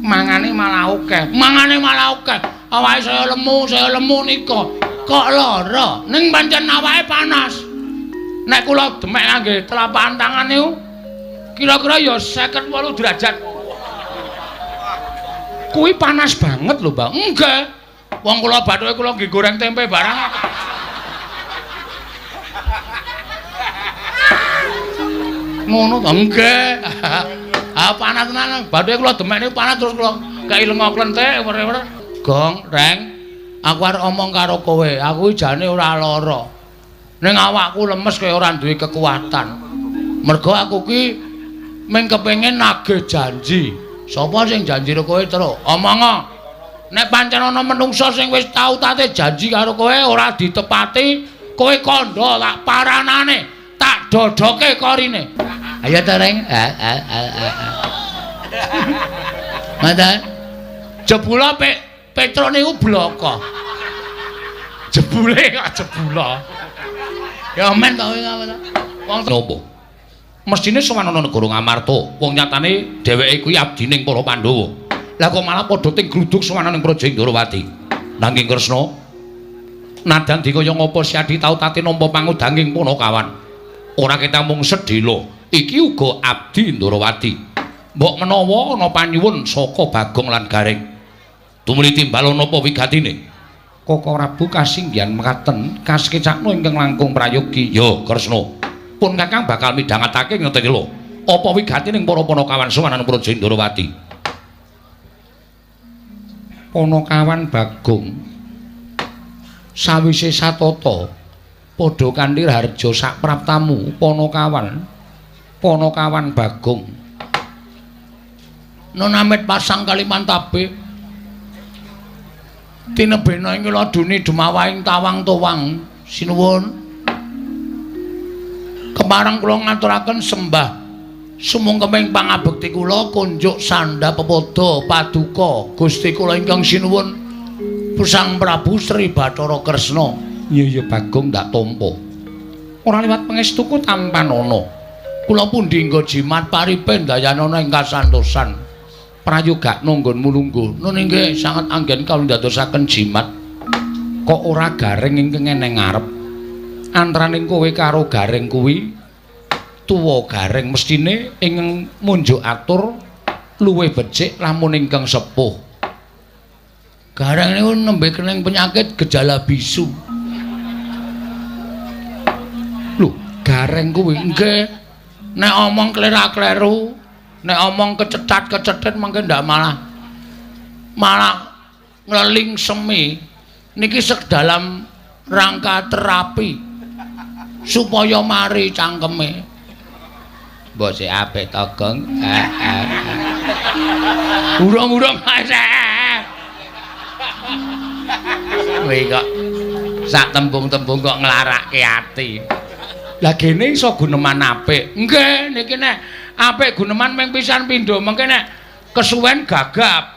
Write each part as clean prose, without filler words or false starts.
Mangane malah akeh. Mangane malah akeh. Awake saya lemu nika. Kok lara? Ning pancen awake panas. Nek kula demek ngangge telapak tangan niku kira-kira ya 58 derajat. Kuwi panas banget lho, Mbak. Nggih. Wong kula bathuke kula nggih goreng tempe barang. Ngono to? Nggih. Ah panas tenan. Bathuke kula demek niku panas terus kula kei lenga klenthik wer-wer. Gong, Reng. Aku arep omong karo kowe. Aku jane ora lara. Ning awakku lemes kaya ora duwe kekuatan. Mergo aku ki mung kepengin nagih janji. Sapa sing janji karo kowe, Truk? Omongo. Nek pancen ana menungsa sing wis tau tate janji karo kowe ora ditepati, kowe kandha tak paranane, tak dodoke korine. Ayo ta, Reng. Ngoten. Jebula Petruk niku bloko. Jebule kok jebula. Ya men to kowe ngapa? Wong nopo? Mestine sowan ana negara Ngamarta. Wong nyatane dheweke kuwi abdining para Pandhawa. Lah kok malah padha ting gluduk sowan ning Praja Ndrawati. Nanging Kresna, nadan dikaya ngapa Siadi tau tate nampa pangudanging Panakawan. Ora ketang mung sedhela, iki uga abdi Ndrawati. Mbok menawa ana panyuwun saka Bagong lan Gareng. Tumuli timbal ana apa wigatine? Koko Prabu kasinggihan mekaten kasekecakno ingkang langkung prayogi. Ya, Kresna. Pun Kakang bakal midhangetake ngeten lho. Apa wigatining para Panakawan sowan Praja Ndrawati? Panakawan Bagong sawise satata padha kanthi raharja sak praptamu Panakawan. Panakawan Bagong nonamit pasang Kalimantabe tinebena ing laduni dumawahing tawang towang. Sinuwun kepareng kula ngaturaken sembah sumungkeming pangabekti kula kunjuk sandha pepada paduka Gusti kula ingkang sinuwun Sang Prabu Sri Bathara Kresna. Iya iya Bagong ndak tampa. Ora liwat pangestuku tampanana. Kula pundi nggo jimat paripe ndayanana ing kasantosan. Prayogakno nggonmu lungguh. Nun inggih sanget anggen kawula ndadosaken jimat. Kok ora Gareng ingkang eneng ngarep? Antaraning kowe karo Gareng kuwi tuwa Gareng mestine ingkang munjuk atur luwih becik lamun ingkang sepuh. Gareng niku nembe kening penyakit gejala bisu. Lho, Gareng kuwi nggih. Nek omong klera-kleru, nek omong kecetat-kecetit mangke ndak malah ngleling semi. Niki sek dalam rangka terapi supaya mari cangkeme. Mbok sik apik to, Gong. Urung-urung kowe kok sak tembung-tembung kok nglarake ati. Lah gene iso guneman apik. Nggih, niki nek apik guneman ming pisan pindho, mengke nek kesuwen gagap.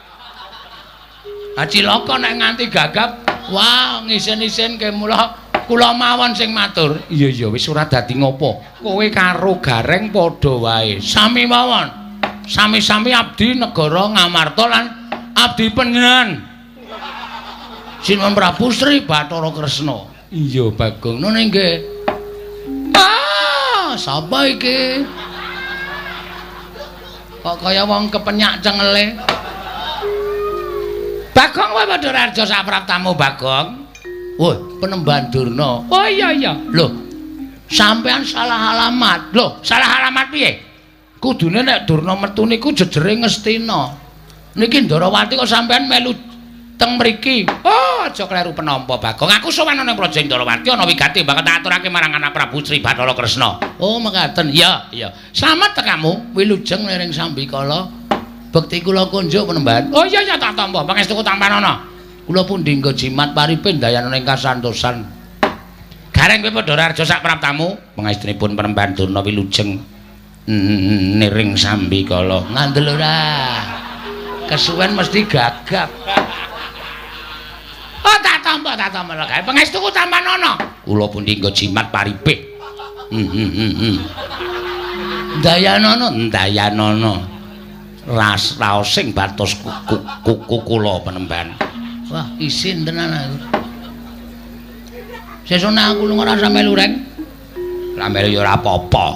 Ha cilaka nek nganti gagap, wah ngisin-isin ke mula kula mawon sing matur. Iya iya wis ora dadi ngopo. Kowe karo Gareng padha wae. Sami mawon. Sami-sami abdi negara Ngamarta lan abdi panjenengan. Sinuwun Prabu Sri Bathara Kresna. Iya Bagong. Nun inggih. Ah, sapa iki? Kok kaya wong kepenyak cengele. Bagong wae padha raja sak praptamu Bagong. Woi, Penemban Durna. Oh iya iya. Lho, sampean salah alamat. Lho, salah alamat piye? Kudune nek Durna metu niku jejere Ngastina. Niki Ndrawati kok sampean melu teng mriki. Oh, aja kleru penampa Bagong. Aku sowan ana Praja Ndrawati ana wigati bakal tak aturake marang anak Prabu Sri Bathara Kresna. Oh, mekaten. Iya, iya. Slamet tekamu, wilujeng liring sambikala. Bekti kula kunjuk Penemban. Oh iya iya tak tampa. Pangestuku tampanana. Kula pundi nggo jimat paripe ndayanana ing kasantosan. Gareng kowe padha raja sak praptamu. Pangestunipun Penemban Durna wilujeng niring sambikala. Ngandel ora. Kesuwen mesti gagap. Oh tak tampa lho. Pangestuku tampanana. Kula pundi nggo jimat paripe. Ndayanana, ndayanana. Ras raosing batos kula penemban. Wah, isin tenan aku. Sesuk nek aku lunga ora melu reng. Ora melu ya ora apa-apa.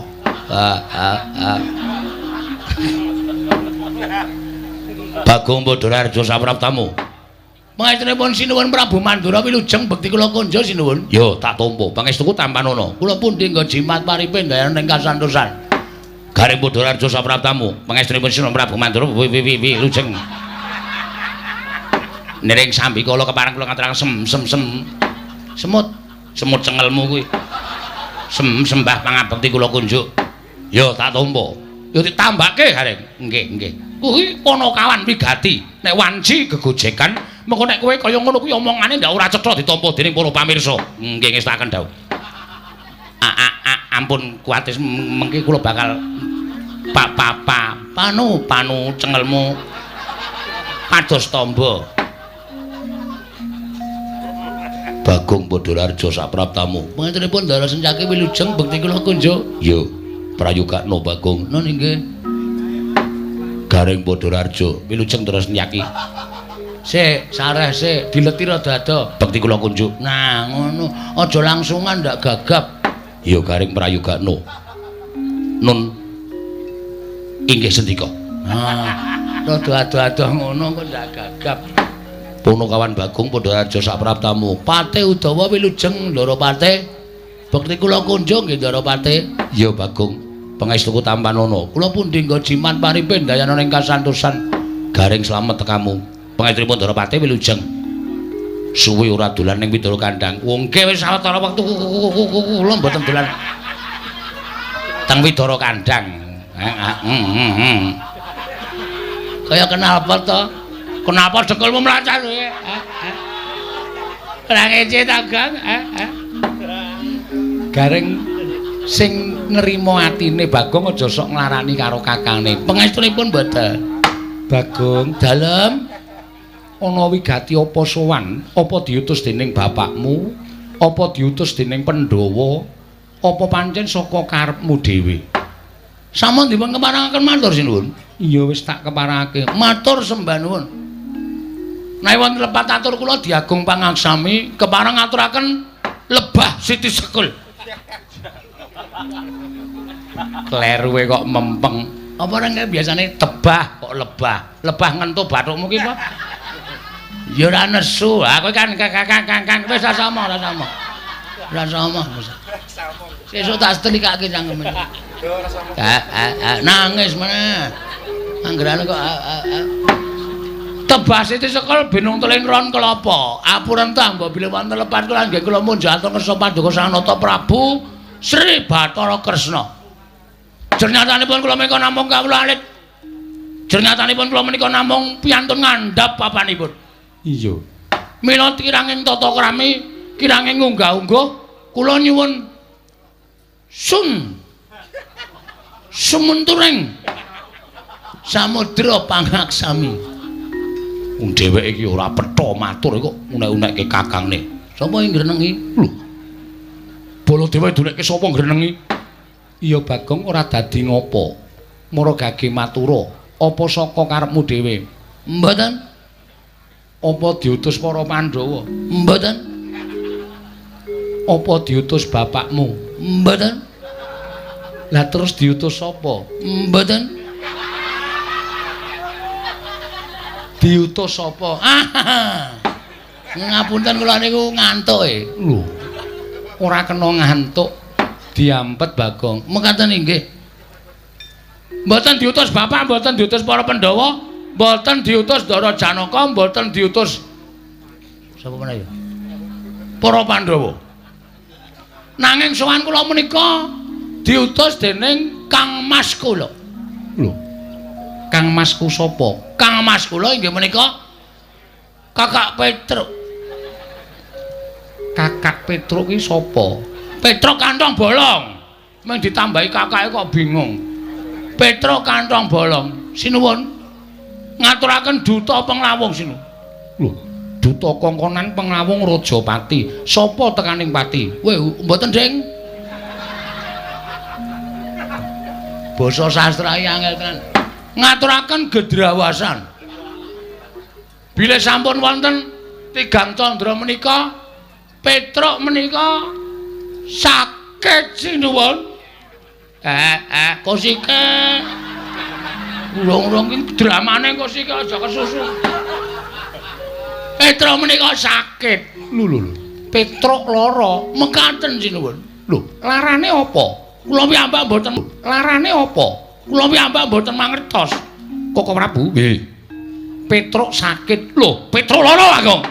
Bagong Badararja sapraptamu. Pangestunipun sinuwun Prabu Mandura wilujeng bekti kula konjo sinuwun. Yo tak tampa. Pangestuku tampanono. Kula pundi nggo jimat paripe ndayana ing kasantosan. Garing Badararja sapraptamu. Pangestunipun sinuwun Prabu Mandura wilujeng. Niring sambikala kepareng kula ngaturaken sem sem sem. Semut, semut cengelmu kuwi. Sem sembah pangabekti kula kunjuk. Yo tak tampa. Yo ditambahke Garing. Nggih, nggih. Kuwi Panakawan wigati. Nek wanci gegojekan, mengko nek kowe kaya ngono kuwi omongane ndak ora cetha ditampa dening para pamirsa. Nggih ngestaken dawuh. Ampun kuwatir mengki kula bakal pa pa pa panu panu cengelmu pados tamba. Bagong Badararja sapraptamu. Pangestunipun Ndara Sencaki wilujeng bekti kula kunjuk. Yo prayogakno Bagong. Nun inggih. Garing Badararja wilujeng Ndara Sencaki. Sik, sareh sik, dileti rada ado. Bekti kula kunjuk. Nah, ngono. Aja langsungan ndak gagap. Ya garing prayogakno. Nun inggih sendika. Nah, rada ado-ado ngono kok ndak gagap. Punakawan Bagong Badararja sapraptamu. Pate Udawa wilujeng Ndara Pate. Bekti kula kunjung nggih Ndara Pate. Ya Bagong, pangestuku tampanono. Kula pundi nggo jimat paripe ndayana ing kasantosan. Garing slamet tekamu. Pangestunipun Ndara Pate wilujeng. Suwe ora dolan ning Widara Kandang. Wong nggih wis sawetara wektu kula mboten dolan teng Widara Kandang. Kaya kenapa to? Kenapa dekelmu mlacat kowe? Ora ngece ta, Gang? Garing sing nrimo atine Bagong aja sok nglarani karo kakangne. Pangestunipun mboten. Bagong, dalem ana wigati apa sowan? Apa diutus dening bapakmu? Apa diutus dening Pandhawa? Apa pancen saka karepmu dhewe? Sampun dipun keparengaken matur sinuwun. Iya wis tak keparengake. Matur sembah nuwun. Nek wonten lepat atur kula diagung pangaksami kepareng ngaturaken lebah Siti Sekul. Kleruwe kok mempeng. Apa ora kaya biasane tebah kok lebah. Lebah ngentu bathukmu ki apa? Ya ora nesu. Ha kowe kan kang wis ora sama, ora sama. Ora sama. Sesuk tak setelikake cangkeme. Nangis meneh. Anggerane kok Tebah Siti Sekul binung teling ron kelapa. Apurentah mbok bilih wonten lepat kula nggih kula munjuk atur kersa paduka Sang Nata Prabu Sri Bathara Kresna. Jernyatanipun kula menika namung kawula alit. Jernyatanipun kula menika namung piyantun ngandhap papanipun. Iya. Mila kiranging tata krami, kiranging unggah-ungguh kula nyuwun sun sumunturing samudra pangaksami. Wong dheweke iki ora petha matur kok unek-unekke kakangne. Sapa sing ngrenengi? Lho. Baladewa dunekke sapa ngrenengi? Iya Bagong ora dadi ngopo. Mara gage matura, apa saka karepmu dhewe? Mboten. Apa diutus para Pandhawa? Mboten. Apa diutus bapakmu? Mboten. Lah terus diutus sapa? Mboten. Diutus sapa? Ngapunten kula niku ngantuk e. Lho. Ora kena ngantuk. Diampet Bagong. Mekaten inggih. Mboten diutus bapak, mboten diutus para Pandhawa, mboten diutus Ndara Janaka, mboten diutus sapa meneh ya? Para Pandhawa. Nanging sowan kula menika diutus dening Kang Mas kula. Lho. Kang Masku sapa? Kang Mas kula inggih menika Kakak Petruk. Kakak Petruk ki sapa? Petruk kantong bolong. Mung ditambahi kakake kok bingung. Petruk kantong bolong. Sinuwun. Ngaturaken duta penglawung sinuwun. Lho, duta kongkonan penglawung Rajapati. Sapa tekaning pati? Weh, mboten, Ding. Basa sastra iki angel tenan. Ngaturaken gedrawasan. Bilih sampun wonten tigang candra menika, Petruk menika sakit sinuwun. Kosike. Urung-urung iki dramane kosike aja kesusu. Petruk menika sakit. Lho lho lho. Petruk lara, mekaten sinuwun. Lho, larane apa? Kula piyambak mboten. Larane apa? Kula piyambak mboten mangertos. Koko Prabu? Nggih. Petruk sakit. Lho, Petruk lara, Bagong.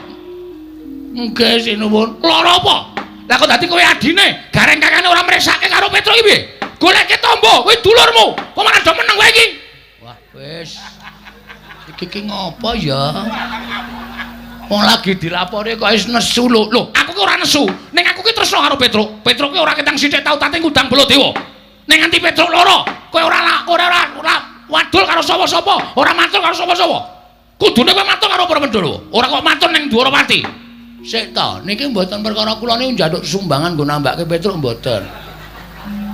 Nggih sinuwun. Lara apa? Lah kok dadi kowe adine, gareng kakane ora mresake karo Petruk iki piye? Goleke tombo, kowe dulurmu. Kok malah do meneng kowe iki? Wah, wis. Iki ki ngopo ya? Wong lagi dilapori kok wis nesu lho. Lho, aku ki ora nesu. Ning aku ki tresno karo Petruk. Petruk ki ora ketang sithik tau tate ngundang Baladewa. Ning nganti Petruk lara, kowe ora ora wadul karo sapa-sapa, ora matur karo sapa-sapa. Kudune kowe matur karo para Pandhawa. Ora kok matur ning Dwarawati. Sik ta, niki mboten perkara kula niku njaluk sumbangan nggo nambake Petruk mboten.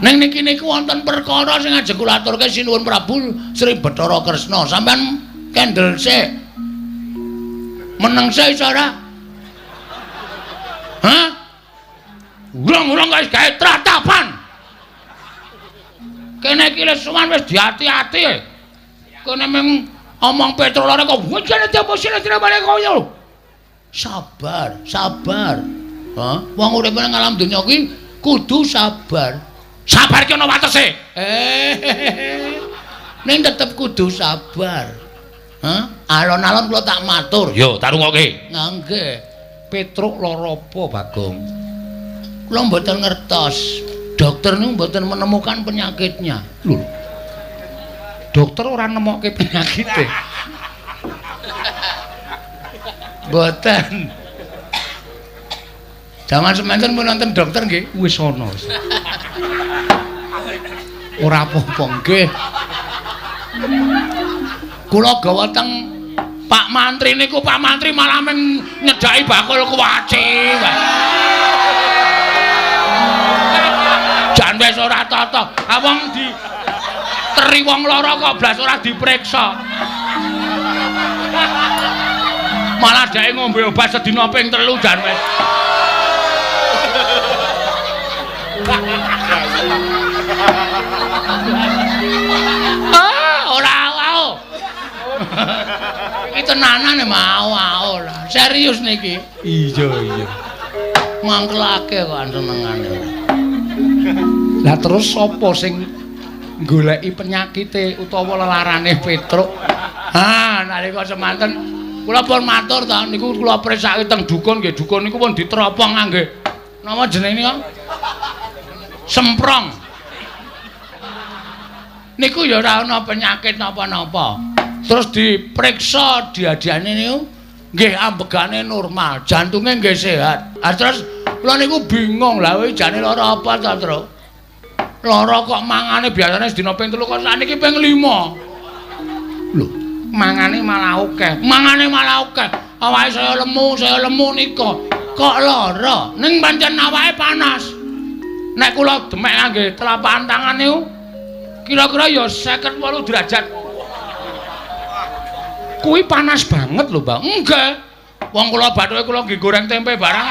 Ning niki niku wonten perkara sing ajeng kula aturke sinuwun Prabu Sri Bathara Kresna. Sampeyan kendel sik. Meneng sik iso ora? Hah? Urung-urung kok wis gawe tratapan. Kene iki wis sowan wis diati-ati. Kene mung omong Petruk lara kok wujane diapa sing balik koyo. Sabar, sabar. Hah? Wong urip nang alam donya kuwi kudu sabar. Sabar ki ana watese. Ning tetep kudu sabar. Hah? Alon-alon kula tak matur. Yo, tak rungokke. Nggih. Petruk lara apa, Bagong? Kula mboten ngertos. Dokter niku mboten menemukan penyakitnya. Lho. Dokter ora nemokke penyakite. Mboten. Jaman semanten pun nonton dokter nggih, wis ana. Ora apa-apa nggih. Kula gawa teng Pak Mantri niku, Pak Mantri malah men nyedhaki bakul kuwaci. Jan wis ora tata. Ha wong di teri wong lara kok blas ora dipriksa. Malah dheke ngombe obat sedina ping 3 jan wis. Ah, ora au. Iki tenanan mau au lah. Serius niki. Iya, iya. Mangkelake kok senengane. Lah terus sapa sing goleki penyakite utawa lelarane Petruk? Ha, nalika semanten kula pun matur ta niku kula presake teng dukun nggih, dukun niku pun diteropong ngangge napa jenenge niku? Semprong. Niku ya ora ana penyakit napa-napa. Terus diperiksa diadiane niku nggih ambegane normal, jantunge nggih sehat. Ah terus kula niku bingung, lha kowe jane lara apa ta, Truk? Lara kok mangane biasane sedina ping 3 kok sakniki ping 5. Lho, mangane malah akeh. Mangane malah akeh. Awake saya lemu nika. Kok lara? Ning pancen awake panas. Nek kula demek ngangge telapak tangan niku kira-kira ya 58 derajat. Kuwi panas banget lho, Mbak. Nggih. Wong kula bathuke kula nggih goreng tempe barang.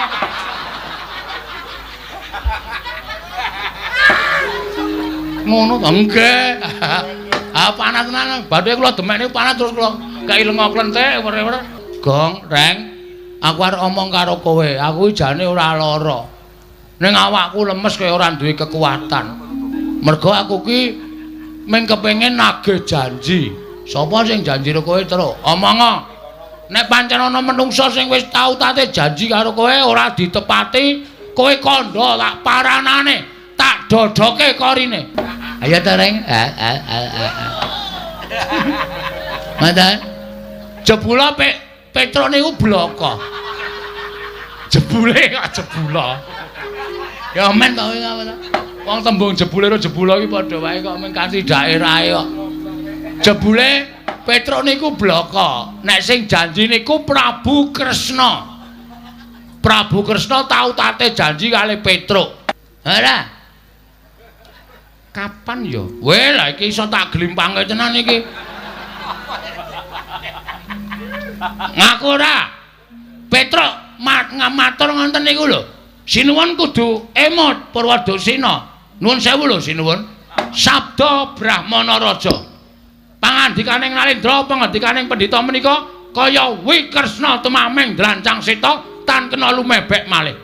Ngono to? Nggih. Ah panas tenan. Bathuke kula demek niku panas terus kula kei lenga klenthik wer-wer. Gong, Reng. Aku arep omong karo kowe. Aku jane ora lara. Ning awakku lemes kaya ora duwe kekuatan. Mergo aku ki mung kepengin nagih janji. Sapa sing janji karo kowe, Truk? Omongo. Nek pancen ana menungsa sing wis tau tate janji karo kowe ora ditepati, kowe kandha tak paranane, tak dodoke korine. Ayo ta, Reng. Ngoten. Jebula Petruk niku bloko. Jebule kok jebula. Ya men to kowe. Wong tembung jebule karo jebula iki padha wae kok mung kanthi daerahe kok. Jebule Petruk niku bloko. Nek sing janji niku Prabu Kresna. Prabu Kresna tau tate janji kali Petruk. Ora. Kapan ya? Weh, lah iki iso tak glimpange tenan iki. Ngaku ora? Petruk matur ngoten niku lho. Sinuwun kudu emot Purwadasina. Nuwun sewu lho sinuwun. Sabda Brahmana Raja. Pangandikaning Narendra, pangandikaning pendhita menika kaya Wikresna tumameng drancang seta tan kena lumebek malih.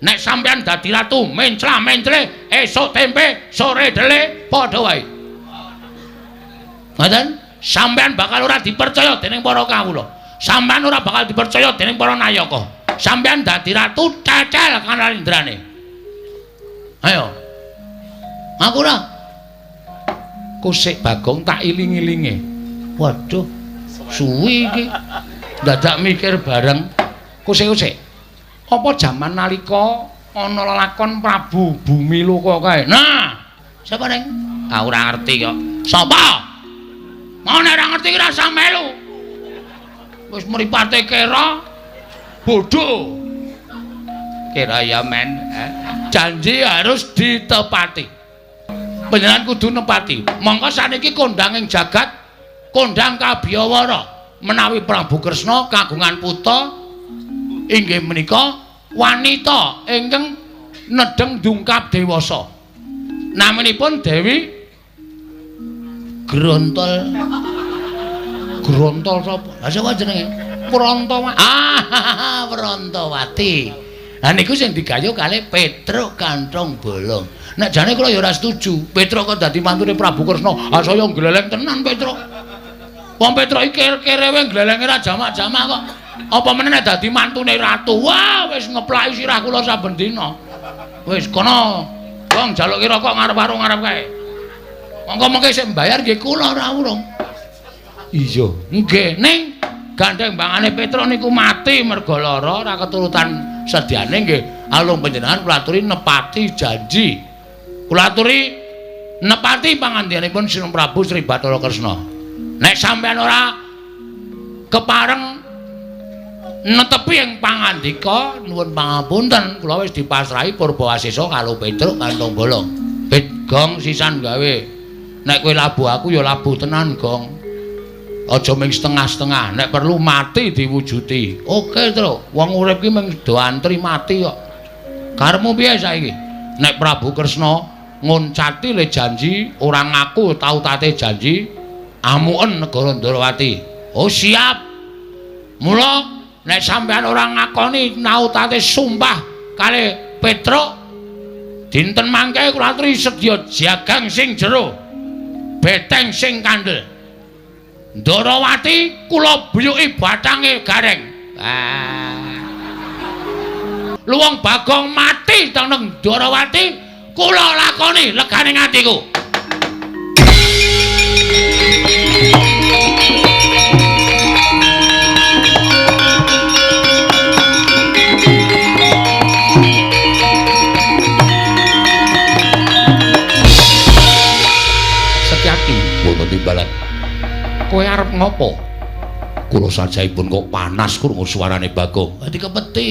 Nek sampeyan dadi ratu mencla-mencle esuk tempe sore dele padha wae. Ngoten? Sampeyan bakal ora dipercaya dening para kawula. Sampeyan ora bakal dipercaya dening para nayaka. Sampeyan dadi ratu cecel kanarendrane. Ayo. Aku ora. Kusik Bagong tak iling-ilinge. Waduh, suwi iki. Dadak mikir bareng. Kusik-kusik. Apa jaman nalika ana lelakon Prabu Bumiloka kae? Nah, sapa ning? Ah ora ngerti kok. Sapa? Mau nek ora ngerti ki rasa melu. Wis mripate kera bodho. Kira ya men, janji harus ditepati. Panjenengan kudu nepati. Mongko saniki kondang ing jagat, kondang kabiyawara menawi Prabu Kresna kagungan putra inggih menika wanita ingkang nedheng dungkap dewasa. Naminipun Dewi Grontol. Grontol sapa? Lah sapa jenenge? Prantawati. Ah, Prantawati. Lah niku sing digayuh kalih Petruk Kanthong Bolong. Nek jane kula ya ora setuju. Petruk kok dadi mantune Prabu Kresna. Ah saya gleleng tenan Petruk. Wong Petruk iki kerewe glelenge ra jamak-jamak kok. Apa meneh nek dadi mantune ratu? Wah, wis ngeplaki sirah kula saben dina. Wis kono. Wong jaluki rokok ngarep warung ngarep kae. Monggo mengke sing mbayar nggih kula ora urung. Iya, nggih. Ning gandeng bangane Petruk niku mati merga lara ora keturutan sediane nggih. Alung panjenengan kula aturi nepati janji. Kula aturi nepati pangandikanipun Sinun Prabu Sri Bathara Kresna. Nek sampeyan ora kepareng netepi ing pangandika nuwun pangapunten kula wis dipasrahi Purbawasesa karo Petruk Kanthong Bolong. Pit gong sisan gawe. Nek kowe labuh aku ya labuh tenan gong. Aja ming setengah-setengah, nek perlu mati diwujuti. Oke, Truk. Wong urip ki mung do antri mati kok. Karepmu piye saiki? Nek Prabu Kresna ngoncati le janji, ora ngaku tau tate janji, amuken negara Ndrawati. Oh, siap. Mula nek sampeyan ora ngakoni nautate sumpah kalih Petruk, dinten mangke kula aturi sedya jagang sing jero, beteng sing kandel. Ndrawati kula buyuki bathange gareng. Ah. Luwung Bagong mati teng Ndrawati, kula lakoni legane atiku. Setyaki wonten timbalan. Kowe arep ngopo? Kula sajaipun kok panas krungu suarane Bagong. Dadi kepeti.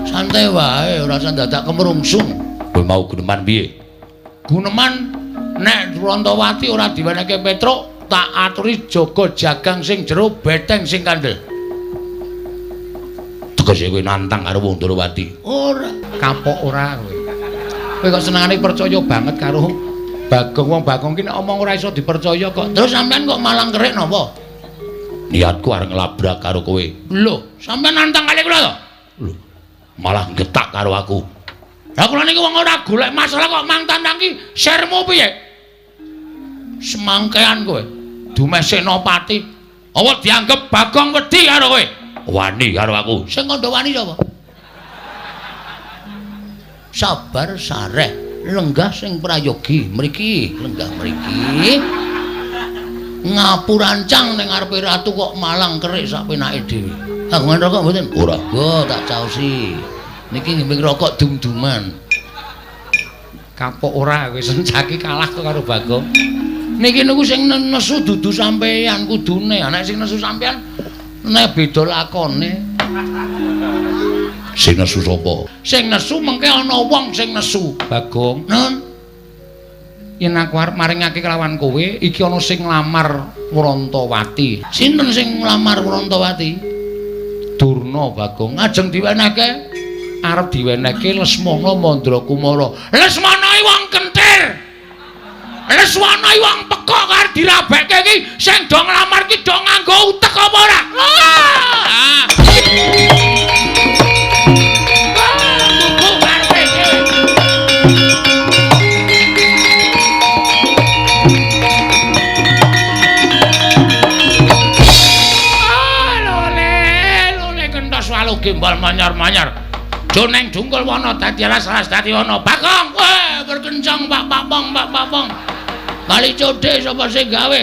Santai wae, ora usah dadak kemrungsung. Kowe mau guneman piye? Guneman nek Prantawati ora diwenehke Petruk, tak aturi jaga jagang sing jero, beteng sing kandel. Tegese kowe nantang karo wong Ndrawati. Ora, kapok ora kowe. Kowe kok senengane percaya banget karo Bagong. Wong Bagong ki nek omong ora iso dipercaya kok. Terus sampean kok malang kerik napa? Niatku arep nglabrak karo kowe. Lho, sampean nantang kali kula to? Lho, malah getak karo aku. Lah kula niki wong ora golek masalah kok mang tantang ki sermu piye? Semangkean kowe. Dumeh Senopati. Apa dianggep Bagong wedi karo kowe? Wani karo aku. Sing kandha wani sapa? Sabar sareh. Lenggah sing prayogi mriki, lenggah mriki. Ngapurancang ning ngarepe ratu kok malang kerik sak penake dhewe. Kagungan rokok mboten? Ora. Go tak caosi. Niki ngimbing rokok dum-duman. Kapok ora kowe sencaki kalah kok karo Bagong. Niki niku sing nesu dudu sampeyan kudune. Nek sing nesu sampeyan nek beda lakone. Sing nesu sapa? Sing nesu mengke ana wong sing nesu. Bagong. Nun. Yen aku arep maringake kelawan kowe, iki ana sing nglamar Wrontowati. Sinten sing nglamar Wrontowati? Durna, Bagong. Ajeng diwenehke? Arep diwenehke Lesmana Mandrakumara. Lesmana iki wong kentir. Lesmana iki wong pekok arep dirabekke iki sing do nglamar iki do nganggo utek apa ora? Ah. Gimbal manyar-manyar. Joneng dungkul wana dadi alas-alas dadi wana. Bagong, weh berkencang Pak Papong, Pak Papong. Kali codhe sapa sing gawe?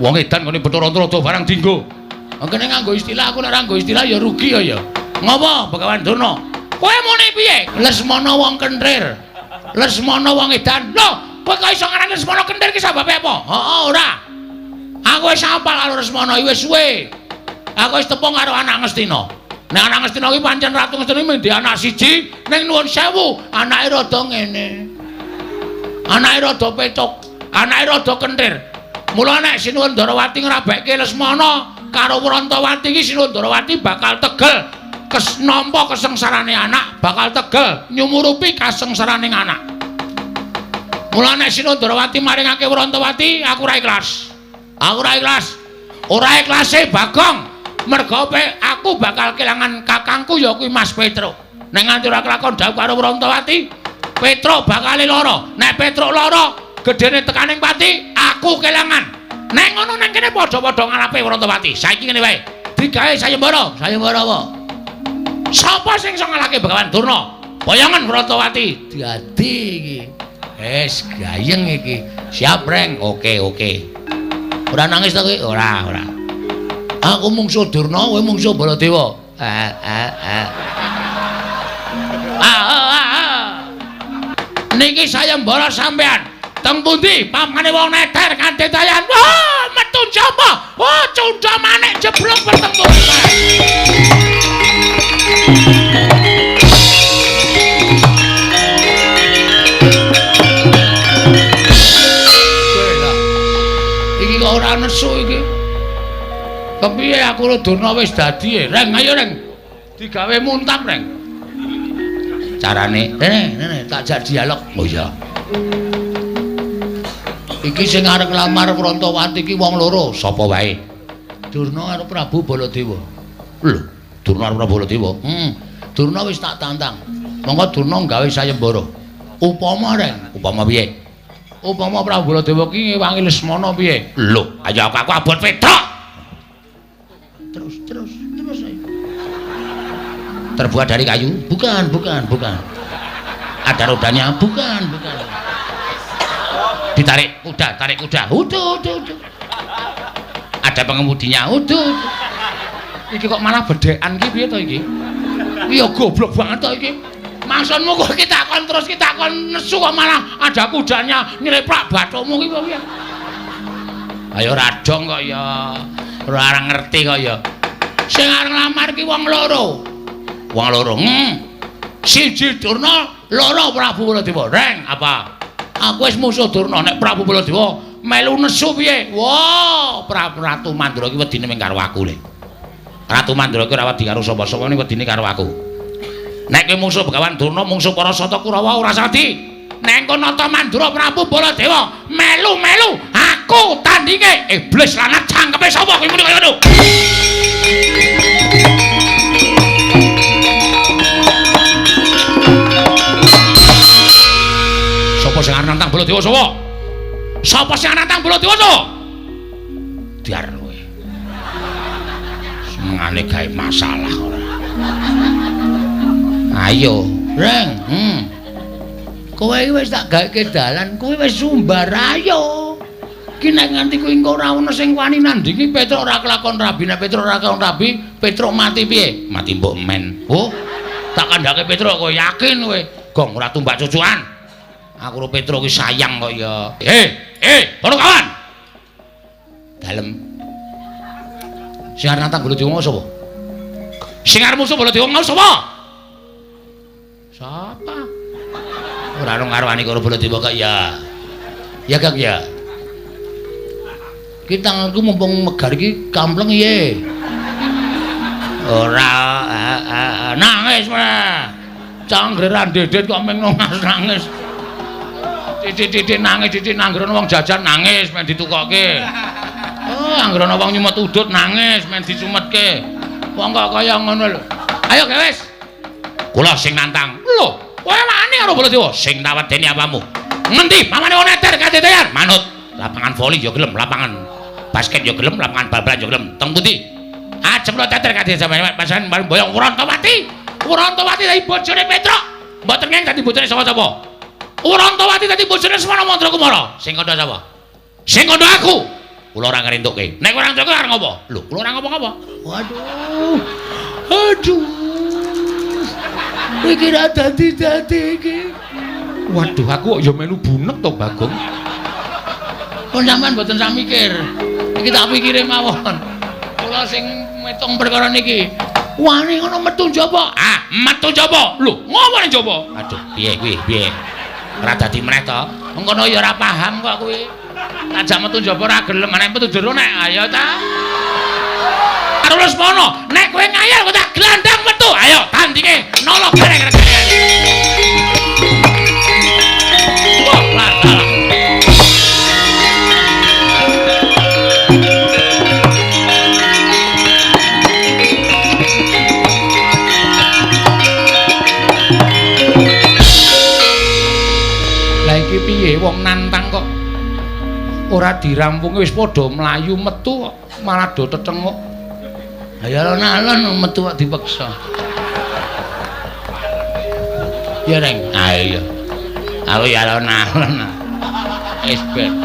Wong edan ngene Bathara Antarada barang dinggo. Kene nganggo istilah, aku nek ora nganggo istilah ya rugi ya ya. Ngopo Begawan Durna? Kowe muni piye? Lesmana wong kentir. Lesmana wong edan. Lho, kowe kok iso ngarani Lesmana kentir ki sababe apa? Heeh, ora. Aku wis hafal karo Lesmana iki wis suwe. Aku wis tepung karo anak Ngastina. Nek anak Ngastina kuwi pancen Ratu Ngastina mung ndek anak siji, ning nuwun sewu, anake rada ngene. Anake rada petuk, anake rada kentir. Mula nek Sinuwun Ndarawati ngrabekke Lesmana karo Wrontowati iki Sinuwun Ndarawati bakal tegel nampa kesengsarane anak, bakal tegel nyumurupi kasengsarane anak. Mula nek Sinuwun Ndarawati maringake Wrontowati, aku ora ikhlas. Aku ora ikhlas. Ora ikhlase Bagong. Merga aku bakal kelangan kakangku ya kuwi Mas Petruk. Nek nganti ora kelakon dhawuh karo Wrontowati, Petruk bakal lara. Nek Petruk lara, gedene tekaning pati, aku kelangan. Nek ngono nang kene padha-padha ngalape Wrontowati. Saiki ngene wae. Digawe sayembara. Sayembara apa? Sapa sing iso ngalahke Begawan Durna? Boyongan Wrontowati. Dadi iki. Wis gayeng iki. Siap, Reng. Oke, oke. Ora nangis ta kowe? Ora, ora. Aku mungsuh Durna, kowe mungsuh Baladewa. Niki sayembara sampean. Teng pundi pamane wong neter kanthi tayan. Wah, metu sapa? Wah, cundha manik jeblok bertemu. Iki kok ora nesu iki. Kepiye aku karo Durna wis dadi e? Reng, ayo Reng. Digawe muntap, Reng. Carane, rene, rene tak jak dialog. Oh iya. Iki sing arep nglamar Wrontowati iki wong loro, sapa wae? Durna karo Prabu Baladewa. Lho, Durna karo Prabu Baladewa. Durna wis tak tantang. Monggo Durna gawe sayembara. Upama, Reng, upama piye? Upama Prabu Baladewa ki ngewangi Lesmana piye? Lho, ayo aku abot Petruk. Terus, terus, terus ayo. Terbuat dari kayu? Bukan, bukan, bukan. Ada rodanya? Bukan, bukan. Ditarik kuda, tarik kuda. Uduh, uduh, uduh. Ada pengemudinya? Uduh, uduh. Iki kok malah bedekan ki piye to iki? Iya goblok banget to iki. Maksudmu kok kita kon terus kita kon nesu kok malah ada kudanya nyeleplak bathukmu ki piye? Ayo radong kok ya. Ora ngerti kok ya. Sing arep nglamar ki wong loro. Wong loro. Siji Durna, loro Prabu Baladewa. Reng, apa? Aku wis musuh Durna, nek Prabu Baladewa melu nesu piye? Wah, Prabu Ratu Mandra ki wedine mung karo aku le. Ratu Mandra ki ora wedi karo sapa-sapa, ning wedine karo aku. Nek kowe musuh Begawan Durna, mungsuh para Sata Kurawa ora sadi. Nek engko nata Mandra Prabu Baladewa melu-melu aku tandinge. Iblis lanat cangkeme sapa kowe muni kaya ngono? Sapa sing arep nantang Baladewa sapa? Sapa sing arep nantang Baladewa sapa? Diar kowe. Senengane gawe masalah ora. Ayo, Reng. Kowe iki wis tak gawe dalan, kowe wis sumbar ayo. Ki nek nganti kuwi engko ora ono sing wani nandingi Petruk ora kelakon rabi, nek Petruk ora kelakon rabi, Petruk mati piye? Mati mbok men. Oh, tak kandhake Petruk kowe yakin kowe. Gong ora tumbak cucukan. Aku karo Petruk ki sayang kok ya. Para kawan. Dalem. Sing arep nantang Baladewa sapa? Sing arep musuh Baladewa mau sapa? Sapa? Ora ono ngarwani karo Baladewa kok ya. Ya Kang ya. Ki tanganku mumpung megar iki kampleng piye? Ora nangis meneh. Canggre ra ndedet kok meng nangis. Titik-titik nangis, titik nanggrono wong jajan nangis men ditukokke. Oh, anggrono wong nyumet udut nangis men dicumetke. Wong kok kaya ngono lho. Ayo wis. Kula sing nantang. Lho, kowe wani karo Baladewa? Sing tak wedeni apamu? Ngendi pamane wong eter kadetean? Manut. Lapangan voli ya gelem, lapangan basket ya gelem, lapangan bal-balan ya gelem. Teng pundi? Ajem lo teter kadhe sampeyan pasan boyong Wrontowati. Wrontowati dadi bojone Petruk. Mboten ngeng dadi bojone sapa-sapa. Wrontowati dadi bojone Semana Mandrakumara. Sing kandha sapa? Sing kandha aku. Kula ora ngrentukke. Nek ora ngrentukke arep ngopo? Lho, kula ora ngopo-ngopo. Waduh. Aduh. Iki ra dadi-dadi iki. Waduh, aku kok ya melu bunek to, Bagong. Pun sampean mboten sak mikir. Iki tak pikire mawon. Kula sing metung perkara niki. Wani ngono metu njaba. Ah, metu njaba. Lho, ngopo ning njaba? Aduh, piye kuwi? Piye? Ora dadi meneh to. Mengkono ya ora paham kok kuwi. Tajak metu njaba ora gelem, nek metu jero nek ayo ta. Karo Lesmana, nek kowe ngayal kok tak glandang metu. Ayo tandinge nolo gareng. Wah, lah. Lah iki piye wong nantang kok ora dirampungi wis padha mlayu metu kok malah do tetenguk. Ayo alon-alon metu kok dipeksa. Ya Reng, ayo. Aku ya alon-alon. Wis ben.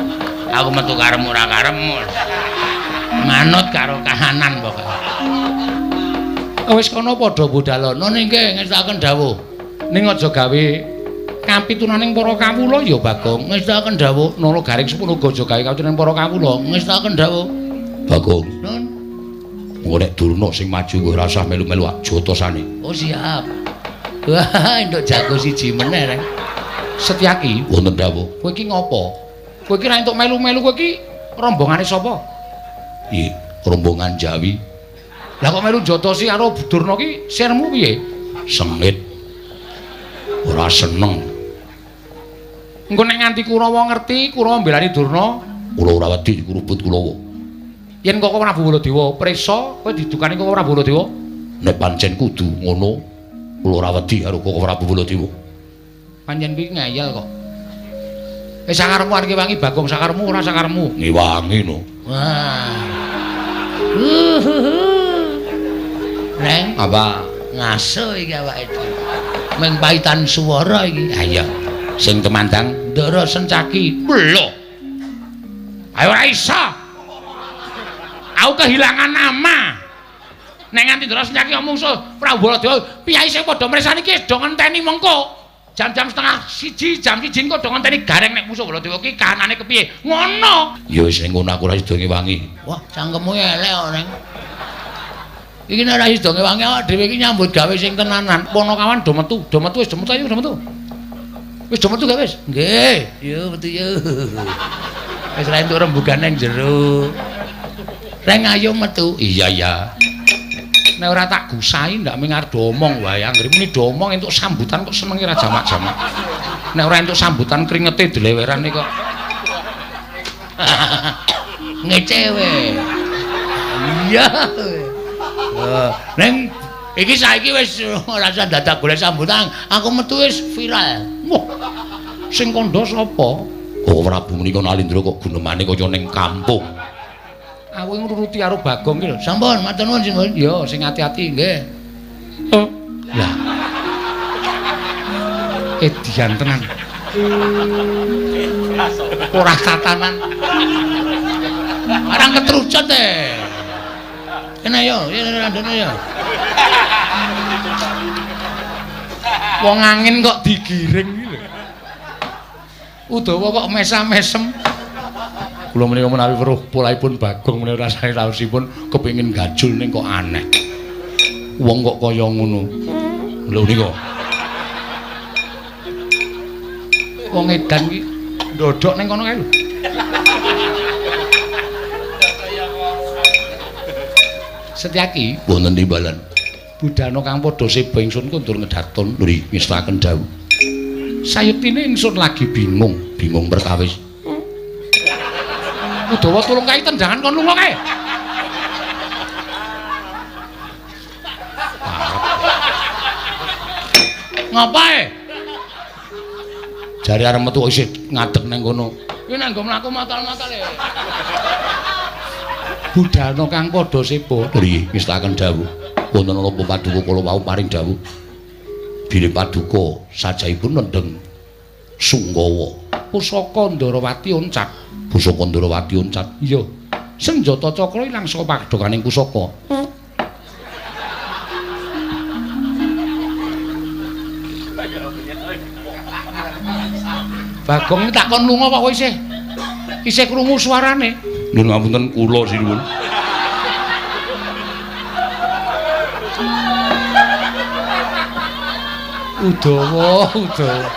Aku metu karepmu ora karepmu. Manut karo kahanan pokoke. Wis kono padha budalono nggih ngestakaken dawuh. Ning aja gawe kapitunaning para kawula ya Bagong. Ngestakaken dawuh. Nala garing sepuluh aja gawe kapitunaning para kawula. Ngestakaken dawuh. Bagong. Nun. Engko nek Durna sing maju kowe ora usah melu-melu jotosane. Oh siap. Wah, entuk jago siji meneh Reng. Setyaki wonten dawuh. Kowe iki ngopo? Kowe iki ra entuk melu-melu, kowe iki rombongane sapa? Iya, rombongan Jawi. Lah kok melu jotosi karo Durna ki sirmu piye? Sengit. Ora seneng. Engko nek nganti Kurawa ngerti, Kurawa mbelani Durna, kula ora wedi kurubut Kurawa. Yen kok Prabu Baladewa prisa, kowe didukani kok Prabu Baladewa? Nek pancen kudu ngono, kula ora wedi karo kok Prabu Baladewa. Pancen kuwi ngeyel kok. Sakarepmu arep ngewangi Bagong, sakarepmu ora sakarepmu. Ngewangi no. Wah. Reng, apa? Ngaso iki awake dhewe. Meng paitan swara iki. Ha iya. Sing temandang Ndara Sencaki. Lho. Ayo ora iso. Aku kehilangan nama. Nek nganti Ndara Sencaki omong so Prabu Baladewa, piyai sing padha mresani iki do ngenteni mengko. Jam-jam 12:30, jam 1 kok do ngenteni gareng nek musuh Baladewa ki kahanane kepiye. Ngono. Ya wis ning ngono aku ora sida ngewangi. Wah, cangkemmu elek kok, Neng. Iki nek ora sida ngewangi awak dhewe iki nyambut gawe sing tenanan. Ponokawan do metu, do metu wis do metu ayo do metu. Wis do metu gak wis? Nggih, yo metu yo. Wis ra entuk rembugan nang jero. Reng ayo metu. Iya iya. Nek ora tak gusai ndak ming arep do omong wae. Anggere muni do omong entuk sambutan kok senenge ra jamak-jamak. Nek ora entuk sambutan kringete dlewerane kok. Ngece we. Iya. Neng iki saiki wis ora usah dadak golek sambutan, aku metu wis viral. Wah. Sing kandha sapa? Oh Prabu menika Nalindra kok gunemane kaya ning kampung. Aku ngruruti karo Bagong ki lho. Sampun, matur nuwun Simbun. Ya, sing ati-ati nggih. Oh. Lah. Edian tenan. Ora tatanan. Barang ketrucut e. Kene yo, randone yo. Wong angin kok digiring iki lho. Udawa kok mesam-mesem. Kula menika menawi weruh polahipun Bagong menika rasane raosipun kepengin gajul ning kok aneh. Wong kok kaya ngono. Lho nika. Wong edan iki Ndodhok ning kono kae lho. Setyaki wonten timbalan. Budhana kang padha seba ingsun kondur ngedaton nggih ngestaken dawuh. Sayektine ingsun lagi bingung, bingung perkawis. Udawa tulung kae tendangan kon lunga kae. Ngapae? Jare arep metu isih ngadeg nang kono. Kuwi nang nggo mlaku matal-matal e. Budhana kang padha seba nggih ngestaken dawuh. Wonten napa paduka kula wau paring dawuh. Bilih paduka sajaipun nendheng Sunggawa. Pusaka Ndorowati oncat. Pusaka Ndorowati oncat. Iya. Senjata cakra ilang saka padhokaning pusaka. Bagong tak kon lunga kok isih. Isih krungu suarane. Nyuwun ngapunten kula sinuwun. Udawa, udawa.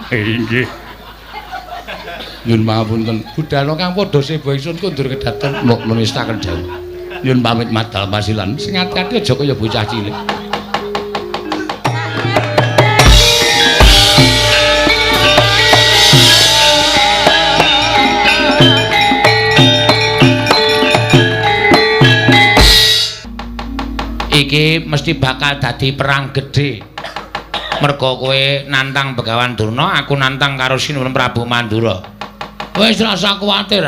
Inggih. Nyuwun pangapunten. Budhana kang padha seba ingsun kondur kedaton nestaken dawuh. Nyuwun pamit madal pasilan. Sing ati-ati aja kaya bocah cilik. Iki mesti bakal dadi perang gedhe. Mergo kowe nantang Begawan Durna, aku nantang karo Sinuwun Prabu Mandura. Wis rasa kuwatir.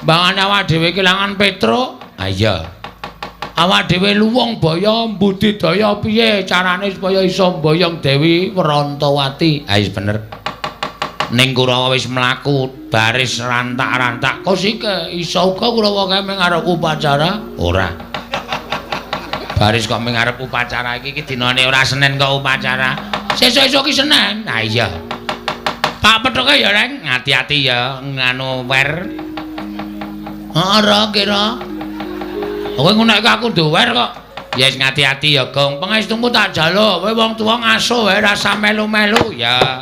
Mbangane awak dhewe kelangan Petruk. Ha iya. Awak dhewe luwung baya mbudidaya piye carane supaya iso mboyong Dewi Wrantawati. Ha wis bener. Ning Kurawa wis mlaku baris rantak-rantak. Kosike iso uga Kurawa kae mung arep upacara? Ora. Baris kok mung arep upacara iki iki dinane ora Senin kok upacara. Sesuk-esuk iki Senin. Ha iya. Pak pethuke ya, Reng. Ati-ati ya nganu wer. Ora kira. Kowe ngono aku duwer kok. Ya wis ngati-ati ya, Gong. Pangestumu tak jaluk. Kowe wong tuwa ngaso wae rasa melu-melu ya.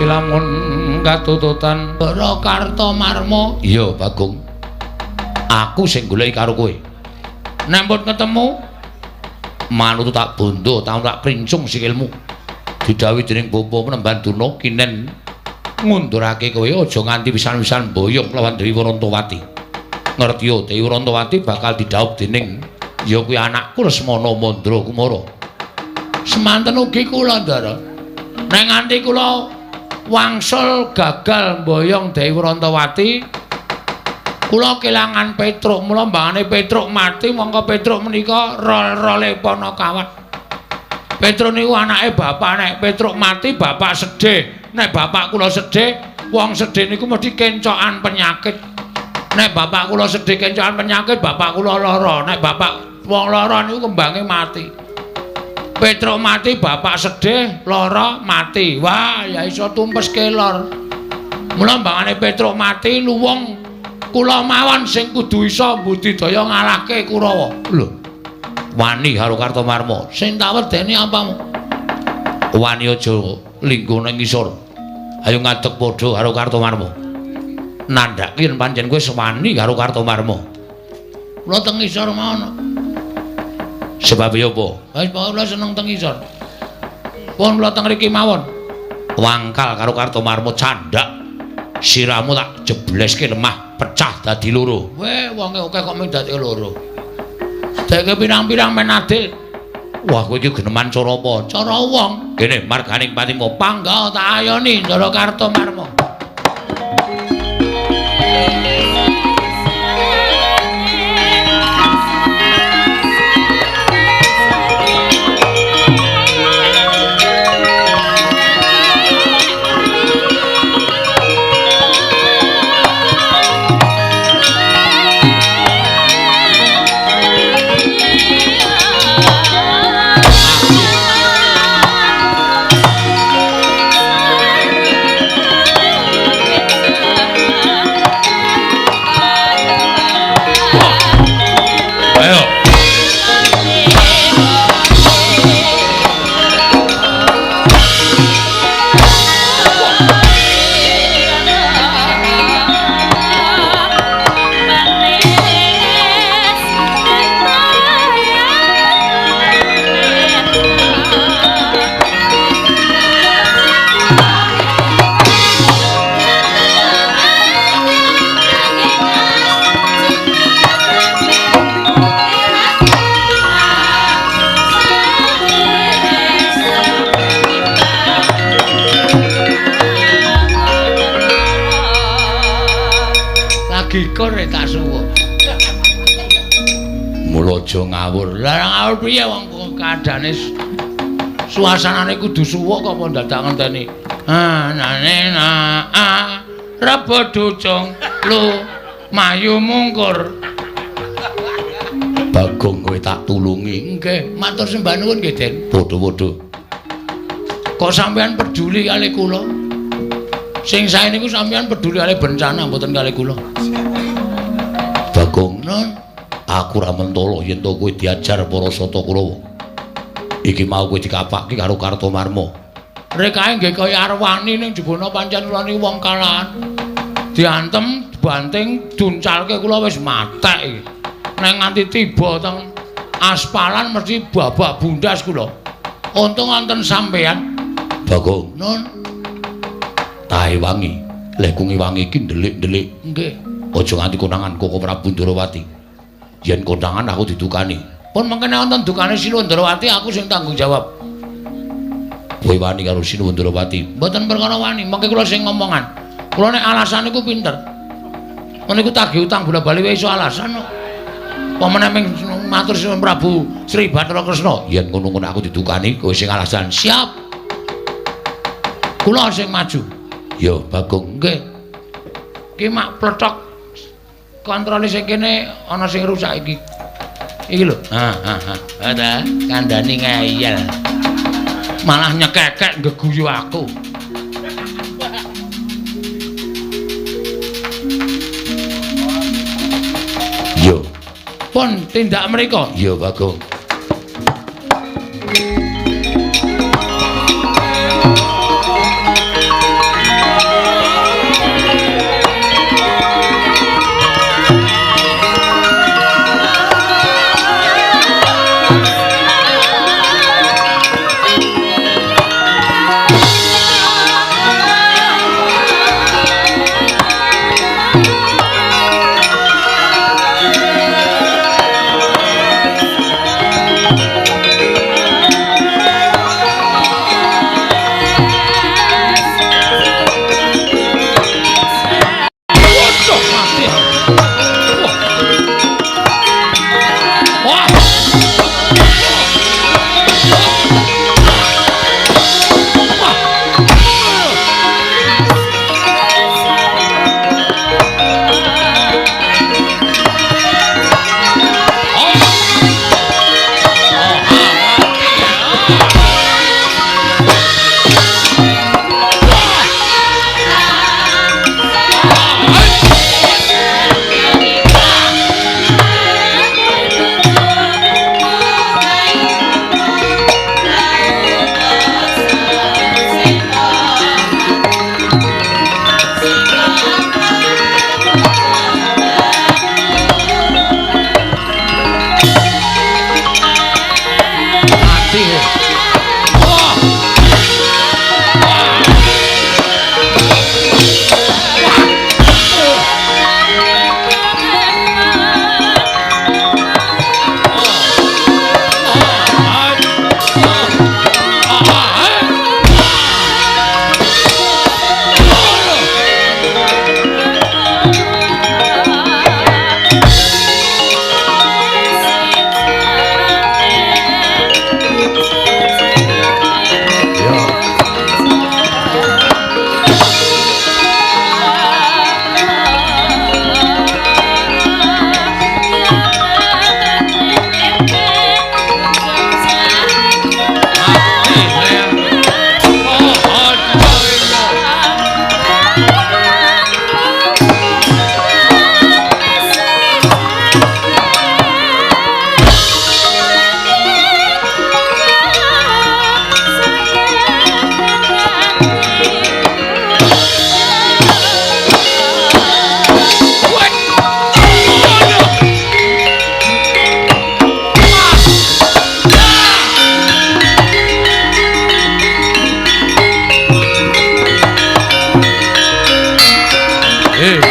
Lamun katututan Bara Kartomarma. Iya, Bagong. Aku sing goleki karo kowe. Nek mbok ketemu manut tak bondo, tak princung sikilmu. Didhawuhi dening Bapa Penemban Durna kinen ngundurake kowe aja nganti pisan-pisan boyong lawan Dewi Wrantawati. Ngerti yo, Dewi Wrantawati bakal didhawuh dening ya kuwi anakku Lesmana Mandra Kumara. Semanten ugi kula, Ndara. Nek nganti kula wangsul gagal mboyong Dewi Wrantawati, kula kelangan Petruk. Mula mbangane Petruk mati, mongko Petruk menika rol-role Panakawat. Petruk niku anake bapak. Nek Petruk mati bapak sedih. Nek bapak kula sedih, wong sedih niku mesti kencokan penyakit. Nek bapak kula sedih kencokan penyakit, bapak kula lara. Nek bapak wong lara niku kembange mati. Petruk mati, bapak sedih, lara, mati. Wah, ya iso tumpes kelor. Mula mbangane Petruk mati, luwung kula mawon sing kudu iso mbudidaya ngalahke Kurawa. Lho. Wani karo Kartomarma. Sing tak wedeni apamu? Wani aja lingguh ning ngisor. Ayo ngadeg padha karo Kartomarma. Nandhake yen pancen kowe wani karo Kartomarma. Kula teng ngisor mawon. Sebab apa? Wis pokoke kula seneng teng ngisor. Pun kula teng mriki mawon. Wangkal karo Kartomarma candhak. Siramu tak jebleske lemah pecah dadi loro. Weh, wonge akeh kok mung dadi loro. Deke pirang-pirang men adil. Wah, kowe iki geneman cara apa? Cara wong. Kene marganing patimu pangga tak ayoni Ndara Kartomarma. Gikur tak suwuk. Mula aja ngawur. Lah ngawur piye wong kaadane suasanane kudu suwuk kok apa dadak ngenteni. Ah nane na a rebo ducung lu mayu mungkur. Bagong kowe tak tulungi. Nggih, matur sembah nuwun nggih, Den. Padha-padha. Kok sampean peduli kali kula? Sing sae niku sampean peduli kali bencana mboten kali kula. Bagong, non, aku ora mentolo yen to kowe diajar para Sata Kurawa. Iki mau kowe dikapake karo Kartomarma. Rekae nggih kaya arwani ning jebana pancen kula niku wong kalahan. Diantem, dibanting, duncalke kula wis matek iki. Nek nganti tiba teng aspalan mesti babak bundas kula. Untung wonten sampean. Bagong, non, tahe wangi, leh kungi wangi iki ndelik-ndelik. Nggih. Aja nganti konangan Koko Prabu Ndrawati. Yen konangan aku didukani. Pun mengkene wonten dukane Sinuwun Ndrawati aku sing tanggung jawab. Kowe wani karo Sinuwun Ndrawati? Mboten perkara wani, mengke kula sing ngomongan. Kula nek alasan niku pinter. Niku tagih utang bola-bali wae iso alasan kok. Apa meneh ming matur Sinuwun Prabu Sri Bathara Kresna. Yen ngono-ngono aku didukani, kowe sing alasan. Siap. Kula sing maju. Ya, Bagong. Nggih. Ki mak plecok kontrole sing kene ana sing rusak iki. Iki lho. Ha ha ha. Ta kandhani ngeyel. Malah nyekekek nggeguyu aku. Yo. Pun tindak mriko. Ya, Bagong.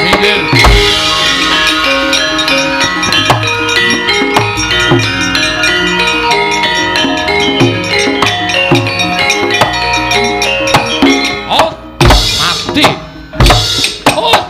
Minggir. Oh, mati. Oh. Oh.